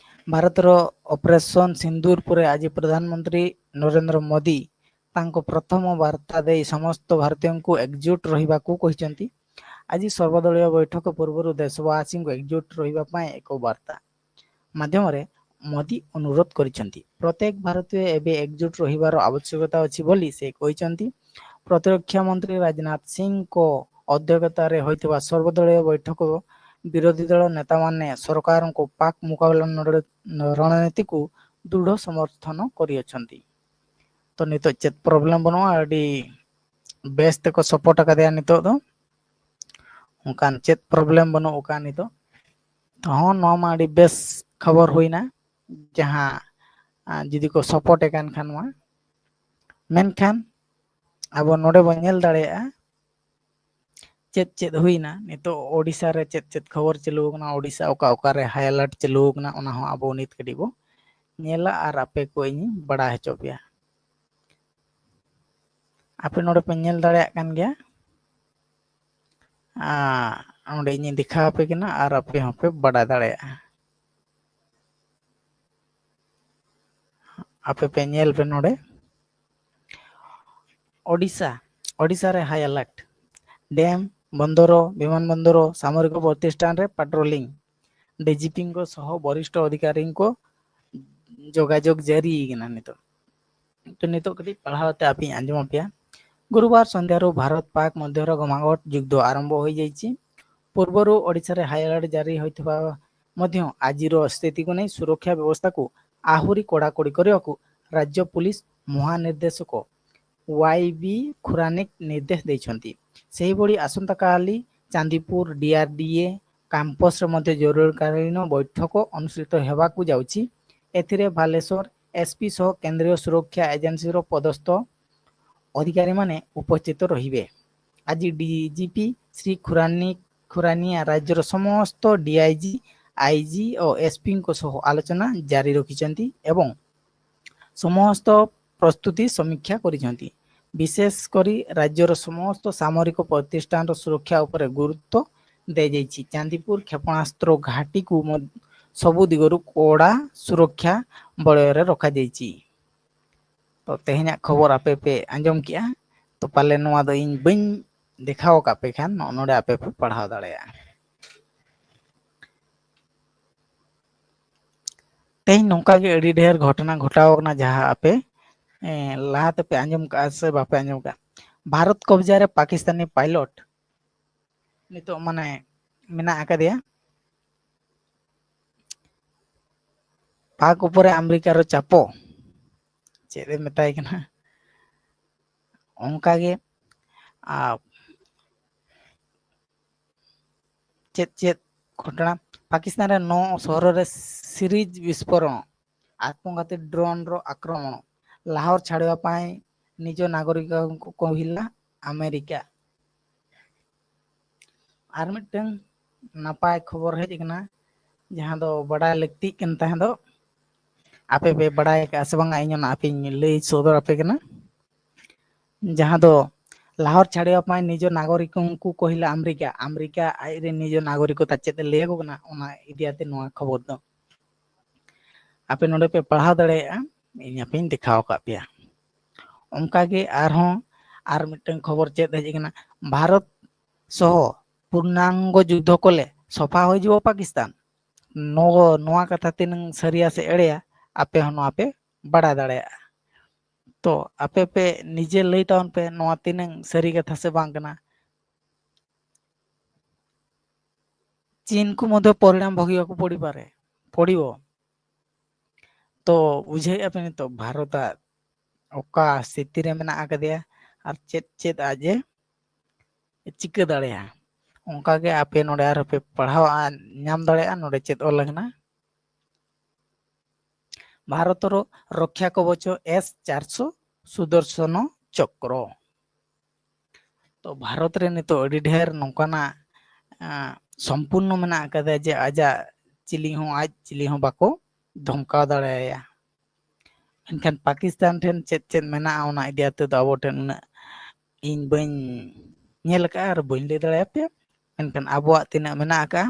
ᱵᱷᱟᱨᱚᱛ ᱨᱮ ᱚᱯᱟᱨᱮᱥᱚᱱ ᱥᱤᱱᱫᱩᱨ ᱯᱚᱨᱮ ᱟᱡᱤ ᱯᱨᱚᱫᱷᱟᱱ ᱢᱚᱱᱛᱨᱤ ନରେନ୍ଦ୍ର ମୋଦି ତାଙ୍କ ପ୍ରଥମ ବାର୍ତ୍ତା ଦେଇ ସମସ୍ତ ଭାରତୀୟଙ୍କୁ ଏକଜୁଟ ରହିବାକୁ କହିଛନ୍ତି। ଆଜି ସର୍ବଦଳୀୟ ବୈଠକ ପୂର୍ବରୁ ଦେଶବାସୀଙ୍କୁ ଏକଜୁଟ ରହିବା ପାଇଁ ଏକ ବାର୍ତ୍ତା ମାଧ୍ୟମରେ ମୋଦି ଅନୁରୋଧ କରିଛନ୍ତି। ପ୍ରତ୍ୟେକ ଭାରତୀୟ ଏବେ ଏକଜୁଟ ରହିବାର ଆବଶ୍ୟକତା ଅଛି ବୋଲି ସେ କହିଛନ୍ତି। ପ୍ରତିରକ୍ଷା ମନ୍ତ୍ରୀ ରାଜନାଥ ସିଂଙ୍କ ଅଧ୍ୟକ୍ଷତାରେ ହୋଇଥିବା ସର୍ବଦଳୀୟ ବୈଠକ ବିରୋଧୀ ଦଳ ନେତାମାନେ ସରକାରଙ୍କୁ ପାକ୍ ମୁକାବିଲା ନଡ଼-, ରଣନୀତିକୁ ଦୃଢ଼ ସମର୍ଥନ କରିଅଛନ୍ତି। ᱛᱚ ᱱᱤᱛᱚᱜ ᱪᱮᱫ problem ᱵᱟᱹᱱᱩᱜᱼᱟ, ᱟᱹᱰᱤ ᱵᱮᱥ ᱛᱮᱠᱚ support ᱟᱠᱟᱫᱮᱭᱟ ᱱᱤᱛᱚᱜ ᱫᱚ, ᱚᱱᱠᱟᱱ ᱪᱮᱫ problem ᱵᱟᱹᱱᱩᱜ ᱟᱠᱟᱫ ᱱᱤᱛᱚᱜ᱾ ᱛᱚ ᱦᱚᱸ, ᱱᱚᱣᱟ ᱢᱟ ᱟᱹᱰᱤ ᱵᱮᱥ ᱠᱷᱚᱵᱚᱨ ᱦᱩᱭᱱᱟ, ᱡᱟᱦᱟᱸ, ᱟ, ᱡᱩᱫᱤ ᱠᱚ support ᱮ ᱠᱟᱱ ᱠᱷᱟᱱ ᱢᱟ᱾ ᱢᱮᱱᱠᱷᱟᱱ ᱟᱵᱚ ᱱᱚᱰᱮ ᱵᱚᱱ ᱧᱮᱞ ᱫᱟᱲᱮᱭᱟᱜᱼᱟ ᱪᱮᱫ ᱪᱮᱫ ᱦᱩᱭᱱᱟ ᱱᱤᱛᱚᱜ ᱳᱰᱤᱥᱟ ᱨᱮ, ᱪᱮᱫ ᱪᱮᱫ ᱠᱷᱚᱵᱚᱨ ᱪᱟᱹᱞᱩ ᱟᱠᱟᱱᱟ, ᱳᱰᱤᱥᱟ ᱚᱠᱟ ᱚᱠᱟ ᱨᱮ high alert ᱪᱟᱹᱞᱩ ᱟᱠᱟᱱᱟ, ᱚᱱᱟ ᱦᱚᱸ ᱟᱵᱚ ᱱᱤᱛ ᱠᱟᱹᱴᱤᱡ ᱵᱚ ᱧᱮᱞᱟ ᱟᱨ ᱟᱯᱮ ᱠᱚ ᱤᱧᱤᱧ ᱵᱟᱲᱟᱭ ᱦᱚᱪᱚ ᱯᱮᱭᱟ᱾ ᱟᱯᱮ ᱱᱚᱰᱮ ᱯᱮ ᱧᱮᱞ ᱫᱟᱲᱮᱭᱟᱜ ᱠᱟᱱ ᱜᱮᱭᱟ, ᱟᱨ ᱚᱸᱰᱮ ᱤᱧᱤᱧ ᱫᱮᱠᱷᱟᱣ ᱟᱯᱮ ᱠᱟᱱᱟ ᱟᱨ ᱟᱯᱮ ᱦᱚᱸᱯᱮ ᱵᱟᱰᱟᱭ ᱫᱟᱲᱮᱭᱟᱜᱼᱟ᱾ ᱟᱯᱮ ᱯᱮ ᱧᱮᱞ ᱯᱮ ᱱᱚᱰᱮ, ᱳᱰᱤᱥᱟ, ᱳᱰᱤᱥᱟ ᱨᱮ high alert, ᱰᱮᱢ, ᱵᱚᱱᱫᱚᱨᱚ, ᱵᱤᱢᱟᱱ ᱵᱚᱱᱫᱚᱨᱚ, ᱥᱟᱢᱚᱨᱤᱠ ᱯᱨᱚᱛᱤᱥᱴᱷᱟᱱ ᱨᱮ patrolling, ᱰᱤᱡᱤᱯᱤᱝ ᱠᱚ ᱥᱚᱦᱚ ᱵᱚᱨᱤᱥᱴᱷᱚ ᱚᱫᱷᱤᱠᱟᱨᱤᱝ ᱠᱚ ᱡᱳᱜᱟᱡᱳᱜᱽ ᱡᱟᱹᱨᱤ ᱠᱟᱱᱟ ᱱᱤᱛᱚᱜ᱾ ᱛᱚ ᱱᱤᱛᱚᱜ ᱠᱟᱹᱴᱤᱡ ᱯᱟᱲᱦᱟᱣ ᱛᱮ ᱟᱯᱮᱧ ᱟᱸᱡᱚᱢ ᱟᱯᱮᱭᱟ᱾ ଗୁରୁବାର ସନ୍ଧ୍ୟାରୁ ଭାରତ ପାକ୍ ମଧ୍ୟରେ ଘମାଘୋଟ ଯୁଦ୍ଧ ଆରମ୍ଭ ହୋଇଯାଇଛି। ପୂର୍ବରୁ ଓଡ଼ିଶାରେ high alert ଜାରି ହୋଇଥିବା ମଧ୍ୟ ଆଜିର ସ୍ଥିତିକୁ ନେଇ ସୁରକ୍ଷା ବ୍ୟବସ୍ଥାକୁ ଆହୁରି କଡ଼ାକଡ଼ି କରିବାକୁ ରାଜ୍ୟ ପୁଲିସ ମହାନିର୍ଦ୍ଦେଶକ ୱାଇ ବି ଖୁରାନିକ ନିର୍ଦ୍ଦେଶ ଦେଇଛନ୍ତି। ସେହିଭଳି ଆସନ୍ତାକାଲି ଚାନ୍ଦିପୁର ଡିଆରଡିଏ କ୍ୟାମ୍ପସରେ ମଧ୍ୟ ଜରୁରୀକାଳୀନ ବୈଠକ ଅନୁଷ୍ଠିତ ହେବାକୁ ଯାଉଛି। ଏଥିରେ ବାଲେଶ୍ୱର ଏସପି ସହ କେନ୍ଦ୍ରୀୟ ସୁରକ୍ଷା ଏଜେନ୍ସିର ପଦସ୍ଥ ଅଧିକାରୀମାନେ ଉପସ୍ଥିତ ରହିବେ। ଆଜି ଡିଜିପି ଶ୍ରୀ ଖୁରାନୀ ଖୁରାନିଆ ରାଜ୍ୟର ସମସ୍ତ ଡିଆଇଜି, ଆଇଜି ଓ ଏସପିଙ୍କ ସହ ଆଲୋଚନା ଜାରି ରଖିଛନ୍ତି ଏବଂ ସମସ୍ତ ପ୍ରସ୍ତୁତି ସମୀକ୍ଷା କରିଛନ୍ତି। ବିଶେଷ କରି ରାଜ୍ୟର ସମସ୍ତ ସାମରିକ ପ୍ରତିଷ୍ଠାନର ସୁରକ୍ଷା ଉପରେ ଗୁରୁତ୍ୱ ଦିଆଯାଇଛି। ଚାନ୍ଦିପୁର କ୍ଷେପଣାସ୍ତ୍ର ଘାଟିକୁ ମ-, ସବୁ ଦିଗରୁ କଡ଼ା ସୁରକ୍ଷା ବଳୟରେ ରଖାଯାଇଛି। ᱛᱚ, ᱛᱮᱦᱮᱧᱟᱜ ᱠᱷᱚᱵᱚᱨ ᱟᱯᱮ ᱯᱮ ᱟᱸᱡᱚᱢ ᱠᱮᱜᱼᱟ᱾ ᱛᱚ, ᱯᱟᱞᱮ ᱱᱚᱣᱟ ᱫᱚ ᱤᱧ ᱵᱟᱹᱧ ᱫᱮᱠᱷᱟᱣ ᱟᱠᱟᱫ ᱯᱮ ᱠᱷᱟᱱ, ᱱᱚᱜᱼᱚ ᱱᱚᱰᱮ ᱟᱯᱮ ᱯᱮ ᱯᱟᱲᱦᱟᱣ ᱫᱟᱲᱮᱭᱟᱜᱼᱟ᱾ ᱛᱮᱦᱮᱧ ᱱᱚᱝᱠᱟ ᱜᱮ ᱟᱹᱰᱤ ᱰᱷᱮᱨ ᱜᱷᱚᱴᱚᱱᱟ ᱜᱷᱚᱴᱟᱣ ᱠᱟᱱᱟ, ᱡᱟᱦᱟᱸ ᱟᱯᱮ, ᱮ, ᱞᱟᱦᱟ ᱛᱮᱯᱮ ᱟᱸᱡᱚᱢ ᱠᱟᱜᱼᱟ ᱥᱮ ᱵᱟᱯᱮ ᱟᱸᱡᱚᱢ ᱠᱟᱜᱼᱟ᱾ ᱵᱷᱟᱨᱚᱛ ᱠᱚᱵᱡᱟ ᱨᱮ ᱯᱟᱠᱤᱥᱛᱟᱱᱤ ᱯᱟᱭᱞᱚᱴ ᱱᱤᱛᱚᱜ ᱢᱟᱱᱮ ᱢᱮᱱᱟᱜ ᱟᱠᱟᱫᱮᱭᱟ᱾ ᱯᱟᱠ ᱩᱯᱚᱨᱮ ᱟᱢᱮᱨᱤᱠᱟᱨ ᱪᱟᱯᱚ, ᱪᱮᱫ ᱮ ᱢᱮᱛᱟᱭ ᱠᱟᱱᱟ, ᱚᱱᱠᱟᱜᱮ᱾ ᱟᱨ ᱪᱮᱫ ᱪᱮᱫ ᱜᱷᱚᱴᱚᱱᱟ? ᱯᱟᱠᱤᱥᱛᱟᱱ ᱨᱮ ᱱᱚ ᱥᱚᱦᱚᱨ ᱨᱮ ᱥᱤᱨᱤᱡᱽ ᱵᱤᱥᱯᱷᱳᱨᱚᱬ, ᱟᱛᱢᱚᱜᱷᱟᱛᱤ ᱰᱨᱳᱱ ᱨᱚ ᱟᱠᱨᱚᱢᱚᱬ, ᱞᱟᱦᱳᱨ ᱪᱷᱟᱲᱣᱟ ᱯᱟᱭ ᱱᱤᱡᱚ ᱱᱟᱜᱚᱨᱤᱠ ᱠᱚ ᱦᱤᱞᱟ ᱟᱢᱮᱨᱤᱠᱟ᱾ ᱟᱨ ᱢᱤᱫᱴᱟᱝ ᱱᱟᱯᱟᱭ ᱠᱷᱚᱵᱚᱨ ᱦᱮᱡ ᱟᱠᱟᱱᱟ, ᱡᱟᱦᱟᱸ ᱫᱚ ᱵᱟᱰᱟᱭ ᱞᱟᱹᱠᱛᱤᱜ ᱠᱟᱱ ᱛᱟᱦᱮᱸ ᱫᱚ᱾ ᱟᱯᱮ ᱯᱮ ᱵᱟᱰᱟᱭ ᱟᱠᱟᱫᱼᱟ ᱥᱮ ᱵᱟᱝᱟ? ᱤᱧ ᱚᱱᱟ ᱟᱯᱮᱧ ᱞᱟᱹᱭ ᱥᱚᱫᱚᱨ ᱟᱯᱮ ᱠᱟᱱᱟ᱾ ᱡᱟᱦᱟᱸ ᱫᱚ ᱞᱟᱦᱳᱨ ᱪᱷᱟᱲᱣᱟ ᱯᱟᱭ ᱱᱤᱡᱚ ᱱᱟᱜᱚᱨᱤᱠ ᱩᱱᱠᱩ ᱠᱚ ᱦᱤᱞᱟ ᱟᱢᱮᱨᱤᱠᱟ, ᱟᱢᱮᱨᱤᱠᱟ ᱟᱡᱨᱮᱱ ᱱᱤᱡᱚ ᱱᱟᱜᱚᱨᱤᱠ ᱛᱟ ᱪᱮᱫ ᱮ ᱞᱟᱹᱭ ᱟᱠᱚ ᱠᱟᱱᱟ, ᱚᱱᱟ ᱤᱫᱤ ᱟᱛᱮ ᱱᱚᱣᱟ ᱠᱷᱚᱵᱚᱨ ᱫᱚ᱾ ᱟᱯᱮ ᱱᱚᱰᱮ ᱯᱮ ᱯᱟᱲᱦᱟᱣ ᱫᱟᱲᱮᱭᱟᱜᱼᱟ, ᱤᱧ ᱟᱯᱮᱧ ᱫᱮᱠᱷᱟᱣ ᱟᱠᱟᱫ ᱯᱮᱭᱟ᱾ ᱚᱱᱠᱟᱜᱮ ᱟᱨᱦᱚᱸ ᱟᱨ ᱢᱤᱫᱴᱟᱝ ᱠᱷᱚᱵᱚᱨ ᱪᱮᱫ ᱦᱮᱡ ᱟᱠᱟᱱᱟ, ᱵᱷᱟᱨᱚᱛ ᱥᱚᱦᱚ ᱯᱩᱨᱱᱟᱝᱜᱚ ᱡᱩᱫᱽᱫᱷᱚ ᱠᱚᱞᱮ ᱥᱚᱯᱷᱟ ᱦᱩᱭ ᱡᱤᱵᱚ ᱯᱟᱠᱤᱥᱛᱟᱱ᱾ ᱱᱚᱣᱟ, ᱱᱚᱣᱟ ᱠᱟᱛᱷᱟ ᱛᱤᱱᱟᱹᱝ ᱥᱟᱹᱨᱤᱭᱟ ᱥᱮ ᱮᱲᱮᱭᱟ, ᱟᱯᱮ ᱦᱚᱸ ᱱᱚᱣᱟ ᱯᱮ ᱵᱟᱲᱟᱭ ᱫᱟᱲᱮᱭᱟᱜᱼᱟ᱾ ᱛᱚ ᱟᱯᱮ ᱯᱮ ᱱᱤᱡᱮ ᱞᱟᱹᱭ ᱛᱟᱵᱚᱱ ᱯᱮ, ᱱᱚᱣᱟ ᱛᱤᱱᱟᱹᱝ ᱥᱟᱹᱨᱤ ᱠᱟᱛᱷᱟ ᱥᱮ ᱵᱟᱝ ᱠᱟᱱᱟ᱾ ᱪᱤᱱ ᱠᱚ ᱢᱚᱫᱽᱫᱷᱮ ᱯᱚᱨᱤᱬᱟᱢ ᱵᱷᱟᱹᱜᱤᱭᱟᱠᱚ ᱯᱚᱨᱤᱵᱟᱨᱮ, ᱯᱚᱲᱤᱵᱚ᱾ ᱛᱚ ᱵᱩᱡᱷᱟᱹᱣᱮᱫᱼᱟ ᱯᱮ ᱱᱤᱛᱚᱜ ᱵᱷᱟᱨᱚᱛᱟᱜ ᱚᱠᱟ ᱥᱛᱷᱤᱛᱤ ᱨᱮ ᱢᱮᱱᱟᱜ ᱟᱠᱟᱫᱮᱭᱟ ᱟᱨ ᱪᱮᱫ ᱪᱮᱫ ᱟᱡ ᱮ ᱪᱤᱠᱟᱹ ᱫᱟᱲᱮᱭᱟᱜᱼᱟ᱾ ᱚᱱᱠᱟᱜᱮ ᱟᱯᱮ ᱱᱚᱰᱮ ᱟᱨᱦᱚᱸ ᱯᱮ ᱯᱟᱲᱦᱟᱣ ᱧᱟᱢ ᱫᱟᱲᱮᱭᱟᱜᱼᱟ᱾ ᱱᱚᱰᱮ ᱪᱮᱫ ᱚᱞ ᱟᱠᱟᱱᱟ? ᱵᱷᱟᱨᱚᱛᱚᱨ ᱨᱚᱠᱷᱭᱟ ᱠᱚᱵᱚᱪ ᱮᱥ ᱪᱟᱨᱥᱚ ᱥᱩᱫᱚᱨᱥᱚᱱ ᱪᱚᱠᱨᱚ᱾ ᱛᱚ ᱵᱷᱟᱨᱚᱛ ᱨᱮ ᱱᱤᱛᱚᱜ ᱟᱹᱰᱤ ᱰᱷᱮᱨ ᱱᱚᱝᱠᱟᱱᱟᱜ ᱥᱚᱢᱯᱩᱨᱱᱚ ᱢᱮᱱᱟᱜ ᱟᱠᱟᱫᱟ ᱡᱮ ᱟᱡᱟᱜ ᱪᱤᱞᱤ ᱦᱚᱸ, ᱟᱡ ᱪᱤᱞᱤ ᱦᱚᱸ ᱵᱟᱠᱚ ᱫᱷᱚᱢᱠᱟᱣ ᱫᱟᱲᱮᱭᱟᱭᱟ᱾ ᱮᱱᱠᱷᱟᱱ ᱯᱟᱠᱤᱥᱛᱟᱱ ᱴᱷᱮᱱ ᱪᱮᱫ ᱪᱮᱫ ᱢᱮᱱᱟᱜᱼᱟ, ᱚᱱᱟ ᱤᱫᱤ ᱠᱟᱛᱮ ᱫᱚ ᱟᱵᱚ ᱴᱷᱮᱱ ᱩᱱᱟᱹᱜ ᱤᱧ ᱵᱟᱹᱧ ᱧᱮᱞ ᱟᱠᱟᱫᱼᱟ ᱟᱨ ᱵᱟᱹᱧ ᱞᱟᱹᱭ ᱫᱟᱲᱮᱭᱟᱯᱮᱭᱟ᱾ ᱢᱮᱱᱠᱷᱟᱱ ᱟᱵᱚᱣᱟᱜ ᱛᱤᱱᱟᱹᱜ ᱢᱮᱱᱟᱜ ᱟᱠᱟᱫᱼᱟ,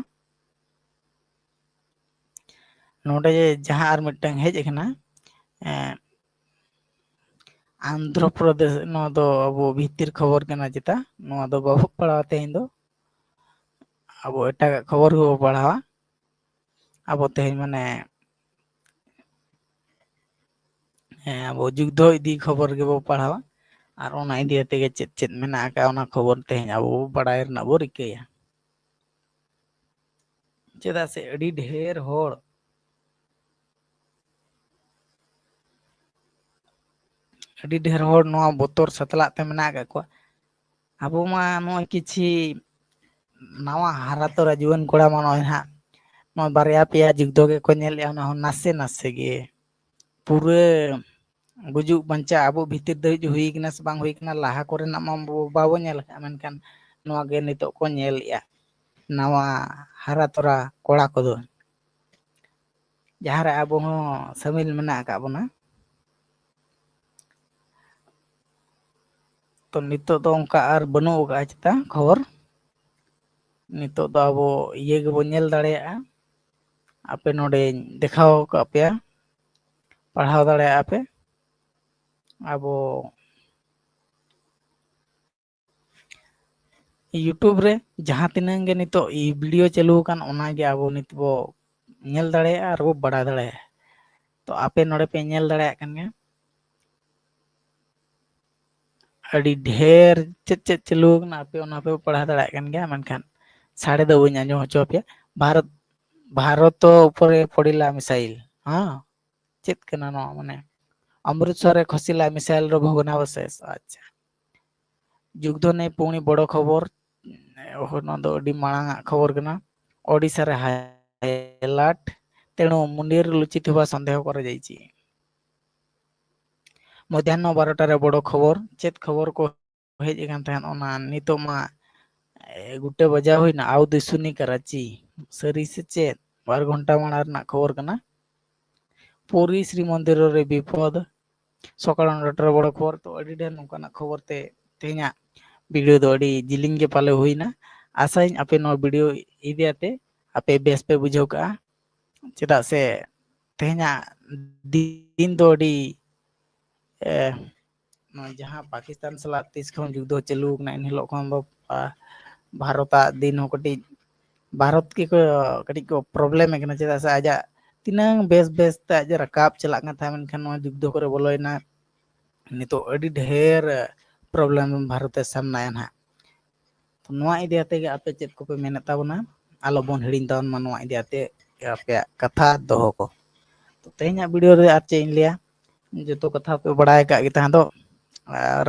ᱱᱚᱰᱮ ᱡᱟᱦᱟᱸ ᱟᱨ ᱢᱤᱫᱴᱟᱝ ᱦᱮᱡ ᱟᱠᱟᱱᱟ, ᱮᱸ, ᱟᱱᱫᱷᱨᱚ ᱯᱨᱚᱫᱮᱥ, ᱱᱚᱣᱟ ᱫᱚ ᱟᱵᱚ ᱵᱷᱤᱛᱤᱨ ᱠᱷᱚᱵᱚᱨ ᱠᱟᱱᱟ ᱪᱮᱛᱟ, ᱱᱚᱣᱟ ᱫᱚ ᱵᱟᱵᱚ ᱯᱟᱲᱦᱟᱣᱟ ᱛᱮᱦᱮᱧ ᱫᱚ, ᱟᱵᱚ ᱮᱴᱟᱜᱟᱜ ᱠᱷᱚᱵᱚᱨ ᱜᱮᱵᱚ ᱯᱟᱲᱦᱟᱣᱟ᱾ ᱟᱵᱚ ᱛᱮᱦᱮᱧ ᱢᱟᱱᱮ, ᱦᱮᱸ, ᱟᱵᱚ ᱡᱩᱫᱽᱫᱷᱚ ᱤᱫᱤ ᱠᱷᱚᱵᱚᱨ ᱜᱮᱵᱚ ᱯᱟᱲᱦᱟᱣᱟ, ᱟᱨ ᱚᱱᱟ ᱤᱫᱤ ᱠᱟᱛᱮ ᱜᱮ ᱪᱮᱫ ᱪᱮᱫ ᱢᱮᱱᱟᱜ ᱟᱠᱟᱫ, ᱚᱱᱟ ᱠᱷᱚᱵᱚᱨ ᱛᱮᱦᱮᱧ ᱟᱵᱚ ᱵᱚ ᱵᱟᱲᱟᱭ ᱨᱮᱱᱟᱜ ᱵᱚ ᱨᱤᱠᱟᱹᱭᱟ᱾ ᱪᱮᱫᱟᱜ ᱥᱮ ᱟᱹᱰᱤ ᱰᱷᱮᱨ ᱦᱚᱲ, ᱟᱹᱰᱤ ᱰᱷᱮᱨ ᱦᱚᱲ ᱱᱚᱣᱟ ᱵᱚᱛᱚᱨ ᱥᱟᱛᱞᱟᱜ ᱛᱮ ᱢᱮᱱᱟᱜ ᱟᱠᱟᱫ ᱠᱚᱣᱟ᱾ ᱟᱵᱚ ᱢᱟ ᱱᱚᱜᱼᱚᱭ ᱠᱤᱪᱷᱤ ᱱᱟᱣᱟ ᱦᱟᱨᱟ ᱛᱚᱨᱟ ᱡᱩᱣᱟᱹᱱ ᱠᱚᱲᱟ ᱢᱟ ᱱᱚᱜᱼᱚᱭ ᱦᱟᱸᱜ ᱱᱚᱣᱟ ᱵᱟᱨᱭᱟ ᱯᱮᱭᱟ ᱡᱩᱫᱽᱫᱷᱚ ᱜᱮᱠᱚ ᱧᱮᱞᱮᱫᱼᱟ, ᱚᱱᱟ ᱦᱚᱸ ᱱᱟᱥᱮ ᱱᱟᱥᱮ ᱜᱮ᱾ ᱯᱩᱨᱟᱹ ᱜᱩᱡᱩᱜ ᱵᱟᱧᱪᱟᱜ ᱟᱵᱚ ᱵᱷᱤᱛᱤᱨ ᱫᱷᱟᱹᱵᱤᱡ ᱦᱩᱭ ᱠᱟᱱᱟ ᱥᱮ ᱵᱟᱝ ᱦᱩᱭ ᱠᱟᱱᱟ, ᱞᱟᱦᱟ ᱠᱚᱨᱮᱱᱟᱜ ᱢᱟ ᱵᱚ-, ᱵᱟᱵᱚ ᱧᱮᱞ ᱟᱠᱟᱫᱼᱟ, ᱢᱮᱱᱠᱷᱟᱱ ᱱᱚᱣᱟ ᱜᱮ ᱱᱤᱛᱚᱜ ᱠᱚ ᱧᱮᱞᱮᱫᱼᱟ ᱱᱟᱣᱟ ᱦᱟᱨᱟ ᱛᱚᱨᱟ ᱠᱚᱲᱟ ᱠᱚᱫᱚ, ᱡᱟᱦᱟᱸ ᱨᱮ ᱟᱵᱚ ᱦᱚᱸ ᱥᱟᱹᱢᱤᱞ ᱢᱮᱱᱟᱜ ᱟᱠᱟᱫ ᱵᱚᱱᱟ᱾ ᱛᱚ ᱱᱤᱛᱚᱜ ᱫᱚ ᱚᱱᱠᱟ ᱟᱨ ᱵᱟᱹᱱᱩᱜ ᱟᱠᱟᱫᱼᱟ ᱪᱮᱛᱟ ᱠᱷᱚᱵᱚᱨ᱾ ᱱᱤᱛᱚᱜ ᱫᱚ ᱟᱵᱚ ᱤᱭᱟᱹ ᱜᱮᱵᱚᱱ ᱧᱮᱞ ᱫᱟᱲᱮᱭᱟᱜᱼᱟ, ᱟᱯᱮ ᱱᱚᱰᱮᱧ ᱫᱮᱠᱷᱟᱣ ᱟᱠᱟᱫ ᱯᱮᱭᱟ, ᱯᱟᱲᱦᱟᱣ ᱫᱟᱲᱮᱭᱟᱜᱼᱟ ᱯᱮ᱾ ᱟᱵᱚ YouTube ᱨᱮ ᱡᱟᱦᱟᱸ ᱛᱤᱱᱟᱹᱜ ᱜᱮ ᱱᱤᱛᱚᱜ ᱤ-, video ᱪᱟᱹᱞᱩ ᱟᱠᱟᱱ, ᱚᱱᱟ ᱜᱮ ᱟᱵᱚ ᱱᱤᱛ ᱵᱚ ᱧᱮᱞ ᱫᱟᱲᱮᱭᱟᱜᱼᱟ ᱟᱨ ᱵᱚ ᱵᱟᱲᱟᱭ ᱫᱟᱲᱮᱭᱟᱜᱼᱟ᱾ ᱛᱚ ᱟᱯᱮ ᱱᱚᱰᱮ ᱯᱮ ᱧᱮᱞ ᱫᱟᱲᱮᱭᱟᱜ ᱠᱟᱱ ᱜᱮᱭᱟ, ᱟᱹᱰᱤ ᱰᱷᱮᱨ ᱪᱮᱫ ᱪᱮᱫ ᱪᱟᱹᱞᱩ ᱟᱠᱟᱱᱟ, ᱟᱯᱮ ᱚᱱᱟ ᱯᱮ ᱯᱟᱲᱦᱟᱣ ᱫᱟᱲᱮᱭᱟᱜ ᱠᱟᱱ ᱜᱮᱭᱟ, ᱢᱮᱱᱠᱷᱟᱱ ᱥᱟᱰᱮ ᱫᱚ ᱵᱟᱹᱧ ᱟᱸᱡᱚᱢ ᱦᱚᱪᱚ ᱟᱯᱮᱭᱟ᱾ ᱵᱷᱟᱨᱚᱛ, ᱵᱷᱟᱨᱚᱛ ᱩᱯᱚᱨᱮ ᱯᱚᱲᱤᱞᱟ ᱢᱤᱥᱟᱭᱤᱞ, ᱦᱮᱸ, ᱪᱮᱫ ᱠᱟᱱᱟ ᱱᱚᱣᱟ? ᱢᱟᱱᱮ ᱚᱢᱨᱤᱛᱥᱚᱨ ᱨᱮ ᱠᱷᱚᱥᱤᱞᱟ ᱢᱤᱥᱟᱭᱤᱞ ᱨᱮ ᱵᱷᱚᱜᱽᱱᱟᱵᱚᱥᱮᱥ᱾ ᱟᱪᱪᱷᱟ, ଯୁଗ୍ଧ ନେଇ ପୁଣି ବଡ଼ ଖବର। ଓହୋ, ᱱᱚᱣᱟ ᱫᱚ ᱟᱹᱰᱤ ᱢᱟᱲᱟᱝ ᱟᱜ ᱠᱷᱚᱵᱚᱨ ᱠᱟᱱᱟ᱾ ଓଡ଼ିଶାରେ ହାଇ ଆଲର୍ଟ, ତେଣୁ ମୁଣ୍ଡିଆରେ ଲୁଚିଥିବା ସନ୍ଦେହ କରାଯାଇଛି। ᱢᱚᱫᱷᱭᱟᱦᱱᱚ ᱵᱟᱨᱚᱴᱟ ᱨᱮ ᱵᱚᱲ ᱠᱷᱚᱵᱚᱨ᱾ ᱪᱮᱫ ᱠᱷᱚᱵᱚᱨ ᱠᱚ ᱦᱮᱡ ᱟᱠᱟᱱ ᱛᱟᱦᱮᱸᱫ ᱚᱱᱟ ᱱᱤᱛᱚᱜ ᱢᱟ, ᱮ, ᱜᱩᱴᱮ ᱵᱟᱡᱟᱣ ᱦᱩᱭᱱᱟ, ᱟᱣ ᱫᱤᱥᱩᱱᱤ ᱠᱟᱨᱟᱪᱤ᱾ ᱥᱟᱹᱨᱤ ᱥᱮ ᱪᱮᱫ? ᱵᱟᱨ ᱜᱷᱚᱱᱴᱟ ᱢᱟᱲᱟᱝ ᱨᱮᱱᱟᱜ ᱠᱷᱚᱵᱚᱨ ᱠᱟᱱᱟ᱾ ᱯᱩᱨᱤ ᱥᱨᱤ ᱢᱚᱱᱫᱤᱨ ᱨᱮ ᱵᱤᱯᱚᱫ᱾ ᱥᱚᱠᱟᱞ ᱱᱚᱴᱟ ᱨᱮ ᱵᱚᱲ ᱠᱷᱚᱵᱚᱨ᱾ ᱛᱚ ᱟᱹᱰᱤ ᱰᱷᱮᱨ ᱱᱚᱝᱠᱟᱱᱟᱜ ᱠᱷᱚᱵᱚᱨ ᱛᱮ ᱛᱮᱦᱮᱧᱟᱜ ᱵᱷᱤᱰᱤᱭᱳ ᱫᱚ ᱟᱹᱰᱤ ᱡᱤᱞᱤᱧ ᱜᱮ ᱯᱟᱞᱮ ᱦᱩᱭᱱᱟ᱾ ᱟᱥᱟᱭᱟᱹᱧ ᱟᱯᱮ ᱱᱚᱣᱟ ᱵᱷᱤᱰᱤᱭᱳ ᱤᱫᱤ ᱟᱛᱮ ᱟᱯᱮ ᱵᱮᱥ ᱯᱮ ᱵᱩᱡᱷᱟᱹᱣ ᱠᱟᱜᱼᱟ, ᱪᱮᱫᱟᱜ ᱥᱮ ᱛᱮᱦᱮᱧᱟᱜ ᱫᱤᱱ ᱫᱚ ᱟᱹᱰᱤ, ᱮ, ᱱᱚᱣᱟ ᱡᱟᱦᱟᱸ ᱯᱟᱠᱤᱥᱛᱟᱱ ᱥᱟᱞᱟᱜ ᱛᱤᱥ ᱠᱷᱚᱱ ᱡᱩᱫᱽᱫᱷᱚ ᱪᱟᱹᱞᱩ ᱠᱟᱱᱟ, ᱮᱱ ᱦᱤᱞᱳᱜ ᱠᱷᱚᱱ ᱫᱚ, ᱟ, ᱵᱷᱟᱨᱚᱛᱟᱜ ᱫᱤᱱ ᱦᱚᱸ ᱠᱟᱹᱴᱤᱡ, ᱵᱷᱟᱨᱚᱛ ᱜᱮᱠᱚ ᱠᱟᱹᱴᱤᱡ ᱠᱚ ᱯᱨᱚᱵᱞᱮᱢ ᱮ ᱠᱟᱱᱟ, ᱪᱮᱫᱟᱜ ᱥᱮ ᱟᱡᱟᱜ ᱛᱤᱱᱟᱹᱝ ᱵᱮᱥ ᱵᱮᱥ ᱛᱮ ᱟᱡ ᱨᱟᱠᱟᱵ ᱪᱟᱞᱟᱜ ᱠᱟᱱ ᱛᱟᱦᱮᱸ, ᱢᱮᱱᱠᱷᱟᱱ ᱱᱚᱣᱟ ᱡᱩᱫᱽᱫᱷᱚ ᱠᱚᱨᱮ ᱵᱚᱞᱚᱭᱮᱱᱟ᱾ ᱱᱤᱛᱚᱜ ᱟᱹᱰᱤ ᱰᱷᱮᱨ ᱯᱨᱚᱵᱞᱮᱢ ᱵᱷᱟᱨᱚᱛ ᱮ ᱥᱟᱢᱱᱟᱭᱟ ᱱᱟᱦᱟᱜ᱾ ᱛᱚ ᱱᱚᱣᱟ ᱤᱫᱤ ᱟᱛᱮ ᱜᱮ ᱟᱯᱮ ᱪᱮᱫ ᱠᱚᱯᱮ ᱢᱮᱱᱮᱫ ᱛᱟᱵᱚᱱᱟ, ᱟᱞᱚᱵᱚᱱ ᱦᱤᱲᱤᱧ ᱛᱟᱵᱚᱱ ᱢᱟ ᱱᱚᱣᱟ ᱤᱫᱤ ᱟᱛᱮ ᱟᱯᱮᱭᱟᱜ ᱠᱟᱛᱷᱟ ᱫᱚᱦᱚ ᱠᱚ᱾ ᱛᱚ ᱛᱮᱦᱮᱧᱟᱜ ᱵᱷᱤᱰᱤᱭᱳ ᱨᱮ ᱟᱨ ᱪᱮᱫ ᱤᱧ ᱞᱟᱹᱭᱟ, ᱡᱚᱛᱚ ᱠᱟᱛᱷᱟ ᱯᱮ ᱵᱟᱲᱟᱭ ᱟᱠᱟᱫ ᱜᱮ ᱛᱟᱦᱮᱸ ᱫᱚ, ᱟᱨ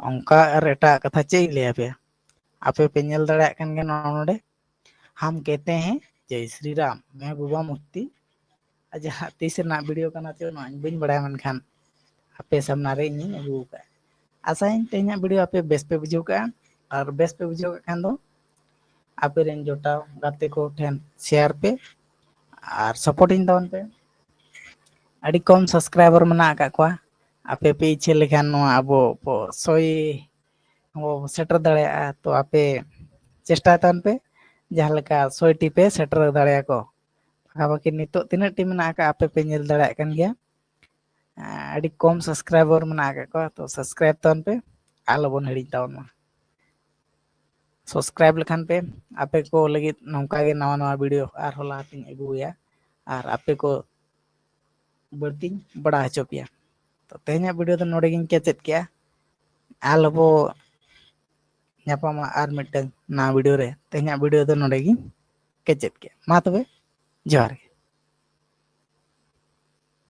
ᱚᱱᱠᱟ ᱟᱨ ᱮᱴᱟᱜ ᱠᱟᱛᱷᱟ ᱪᱮᱫ ᱤᱧ ᱞᱟᱹᱭ ᱟᱯᱮᱭᱟ? ᱟᱯᱮ ᱯᱮ ᱧᱮᱞ ᱫᱟᱲᱮᱭᱟᱜ ᱠᱟᱱ ᱜᱮᱭᱟ ᱱᱚᱣᱟ ᱱᱚᱰᱮ, ᱦᱟᱢ ᱠᱮᱛᱮ ᱦᱮᱸ ᱡᱟᱭ ᱥᱨᱤ ᱨᱟᱢ, ᱢᱮ ᱵᱩᱵᱟ ᱢᱩᱨᱛᱤ᱾ ᱟᱨ ᱡᱟᱦᱟᱸ ᱛᱤᱥ ᱨᱮᱱᱟᱜ ᱵᱷᱤᱰᱤᱭᱳ ᱠᱟᱱᱟ ᱪᱚ, ᱱᱚᱣᱟ ᱤᱧ ᱵᱟᱹᱧ ᱵᱟᱲᱟᱭᱟ, ᱢᱮᱱᱠᱷᱟᱱ ᱟᱯᱮ ᱥᱟᱢᱱᱟ ᱨᱮ ᱤᱧᱤᱧ ᱟᱹᱜᱩ ᱟᱠᱟᱫᱼᱟ᱾ ᱟᱥᱟᱭᱟᱹᱧ ᱛᱮᱦᱮᱧᱟᱜ ᱵᱷᱤᱰᱤᱭᱳ ᱟᱯᱮ ᱵᱮᱥ ᱯᱮ ᱵᱩᱡᱷᱟᱹᱣ ᱠᱟᱜᱼᱟ, ᱟᱨ ᱵᱮᱥ ᱯᱮ ᱵᱩᱡᱷᱟᱹᱣ ᱠᱟᱜ ᱠᱷᱟᱱ ᱫᱚ ᱟᱯᱮ ᱨᱮᱱ ᱡᱚᱴᱟᱣ ᱜᱟᱛᱮ ᱠᱚ ᱴᱷᱮᱱ ᱥᱮᱭᱟᱨ ᱯᱮ ᱟᱨ ᱥᱟᱯᱳᱨᱴᱤᱧ ᱛᱟᱵᱚᱱ ᱯᱮ᱾ ᱟᱹᱰᱤ ᱠᱚᱢ ᱥᱟᱵᱥᱠᱨᱟᱭᱵᱟᱨ ᱢᱮᱱᱟᱜ ᱟᱠᱟᱫ ᱠᱚᱣᱟ᱾ ᱟᱯᱮ ᱯᱮ ᱤᱪᱪᱷᱟᱹ ᱞᱮᱠᱷᱟᱱ ᱱᱚᱣᱟ ᱟᱵᱚ ᱯᱚ-, ᱥᱚᱭ ᱦᱚᱸ ᱥᱮᱴᱮᱨ ᱫᱟᱲᱮᱭᱟᱜᱼᱟ᱾ ᱛᱚ ᱟᱯᱮ ᱪᱮᱥᱴᱟᱭ ᱛᱟᱵᱚᱱ ᱯᱮ, ᱡᱟᱦᱟᱸ ᱞᱮᱠᱟ ᱥᱚᱭ ᱴᱤ ᱯᱮ ᱥᱮᱴᱮᱨ ᱫᱟᱲᱮᱭᱟᱠᱚ᱾ ᱯᱟᱠᱟ ᱯᱟᱠᱤ ᱱᱤᱛᱚᱜ ᱛᱤᱱᱟᱹᱜ ᱴᱤ ᱢᱮᱱᱟᱜ ᱟᱠᱟᱫ, ᱟᱯᱮ ᱯᱮ ᱧᱮᱞ ᱫᱟᱲᱮᱭᱟᱜ ᱠᱟᱱ ᱜᱮᱭᱟ᱾ ᱟᱹᱰᱤ ᱠᱚᱢ ᱥᱟᱵᱥᱠᱨᱟᱭᱵᱟᱨ ᱢᱮᱱᱟᱜ ᱟᱠᱟᱫ ᱠᱚᱣᱟ, ᱛᱚ ᱥᱟᱵᱥᱠᱨᱟᱭᱤᱵ ᱛᱟᱵᱚᱱ ᱯᱮ, ᱟᱞᱚᱵᱚᱱ ᱦᱤᱲᱤᱧ ᱛᱟᱵᱚᱱ ᱢᱟ᱾ ᱥᱟᱵᱥᱠᱨᱟᱭᱤᱵ ᱞᱮᱠᱷᱟᱱ ᱯᱮ ᱟᱯᱮ ᱠᱚ ᱞᱟᱹᱜᱤᱫ ᱱᱚᱝᱠᱟ ᱜᱮ ᱱᱟᱣᱟ ᱱᱟᱣᱟ ᱵᱷᱤᱰᱤᱭᱳ ᱟᱨᱦᱚᱸ ᱞᱟᱦᱟᱛᱤᱧ ᱟᱹᱜᱩᱭᱟ, ᱟᱨ ᱟᱯᱮ ᱠᱚ ᱵᱟᱹᱲᱛᱤᱧ ᱵᱟᱲᱟᱭ ᱦᱚᱪᱚ ᱯᱮᱭᱟ᱾ ᱛᱚ ᱛᱮᱦᱮᱧᱟᱜ ᱵᱷᱤᱰᱤᱭᱳ ᱫᱚ ᱱᱚᱰᱮ ᱜᱤᱧ ᱠᱮᱪᱮᱫ ᱠᱮᱜᱼᱟ᱾ ᱟᱨ ᱵᱚ ᱧᱟᱯᱟᱢᱟ ᱟᱨ ᱢᱤᱫᱴᱟᱝ ᱱᱟᱣᱟ ᱵᱷᱤᱰᱤᱭᱳ ᱨᱮ᱾ ᱛᱮᱦᱮᱧᱟᱜ ᱵᱷᱤᱰᱤᱭᱳ ᱫᱚ ᱱᱚᱰᱮ ᱜᱤᱧ ᱠᱮᱪᱮᱫ ᱠᱮᱜᱼᱟ᱾ ᱢᱟ ᱛᱚᱵᱮ, ᱡᱚᱦᱟᱨ ᱜᱮ᱾